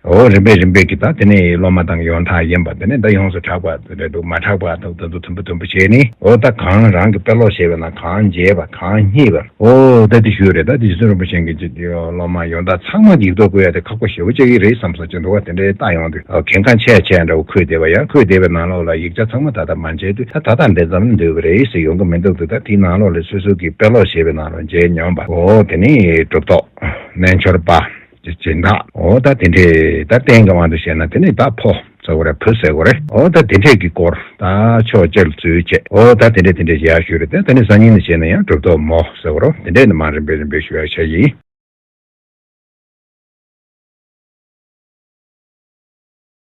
འོ་རིམ་པས་རིམ་པས་ཀྱི་ད་དེ་ནི་སློབ་མ་དང་ཡོན་བདག་ཡིན་པ་དེ་ནི་ད་ཡོངས་སུ་གྲགས་པ་དེ་འདྲ་འདུག་མ་གྲགས་པ་དང་དེ་ཚོ་དུམ་བུ་དུམ་བུ་བྱས་ནི་འོ་ད་གང་རང་གི་དཔེ་ཀློག་བྱས་པ་ན་གང་མཇལ་བ་གང་རྙེད་པ། ཨོ་ད་དེ་ཞུས་རེད། ད་དེ་རྗེ་བཙུན་རིན་པོ་ཆེ་གི་སློབ་མ་ཡོན་བདག་ཚང་མ་ཡིག་ཐོག་བཀོད་ཡ་དེ་ཁག་པོ་ཞེ་པོ་ཅིག་རེད་བསམ་ས་ཅིག་འདུག་བ། དེ་འདྲའི་ལྟ་ཡོང་དུས་ཨོ་གལ་འགངས་ཆེ་ཆེ་འདྲ་བོ་འཁོད་བསྡད་པ་ཡང་འཁོད་བསྡད་པའི་ནང་ལོགས་ལ་ཡིག་ཆ་ཚང་མ་ད་ལྟ་མ་མཇལ་དུས་ད་ད་ལྟ་འདི་ཙམ་འདོད་པ་རེད་ཟེར་ཡོང་གི་མི་འདུག་འདུག་ད་དེའི་ནང་ལོགས་ལ་སོ་སོ་གི་དཔེ་ཀློག་བྱས་པའི་ནང་ལོགས་མཇལ་མྱོང་བ་ཨོ་དེ་ནི་གྲུབ་ཐོབ་རྣལ་འབྱོར་པ། སྦྱིན་བདག་འོ་ད་དེ་འདྲས་ད་བསྟན་གྱི་དབང་དུ་བྱས་ན་དེ་ནི་ད་ཕོ་ཟེར་དགོས་རེད་བུ་ཟེར་དགོས་རེད། འོ་ད་དེ་འདྲས་ཀྱི་སྐོར་ད་ཕྱོགས་གཅིག་ལ་འཛུལ་བྱས་འོ་ད་དེ་འདྲས་དེ་འདྲས་ཡར་ཞུས་རེད། ད་དེ་ནི་སང་ཉིན་ནས་བྱས་ན་ཡང་གྲུབ་ཐོབ་མོ་ཟེར་དགོས་རེད། དེ་འདྲས་ནི་མར་རིམ་པས་རིམ་པས་ཞུ་ཡ་བྱ་ཡིན།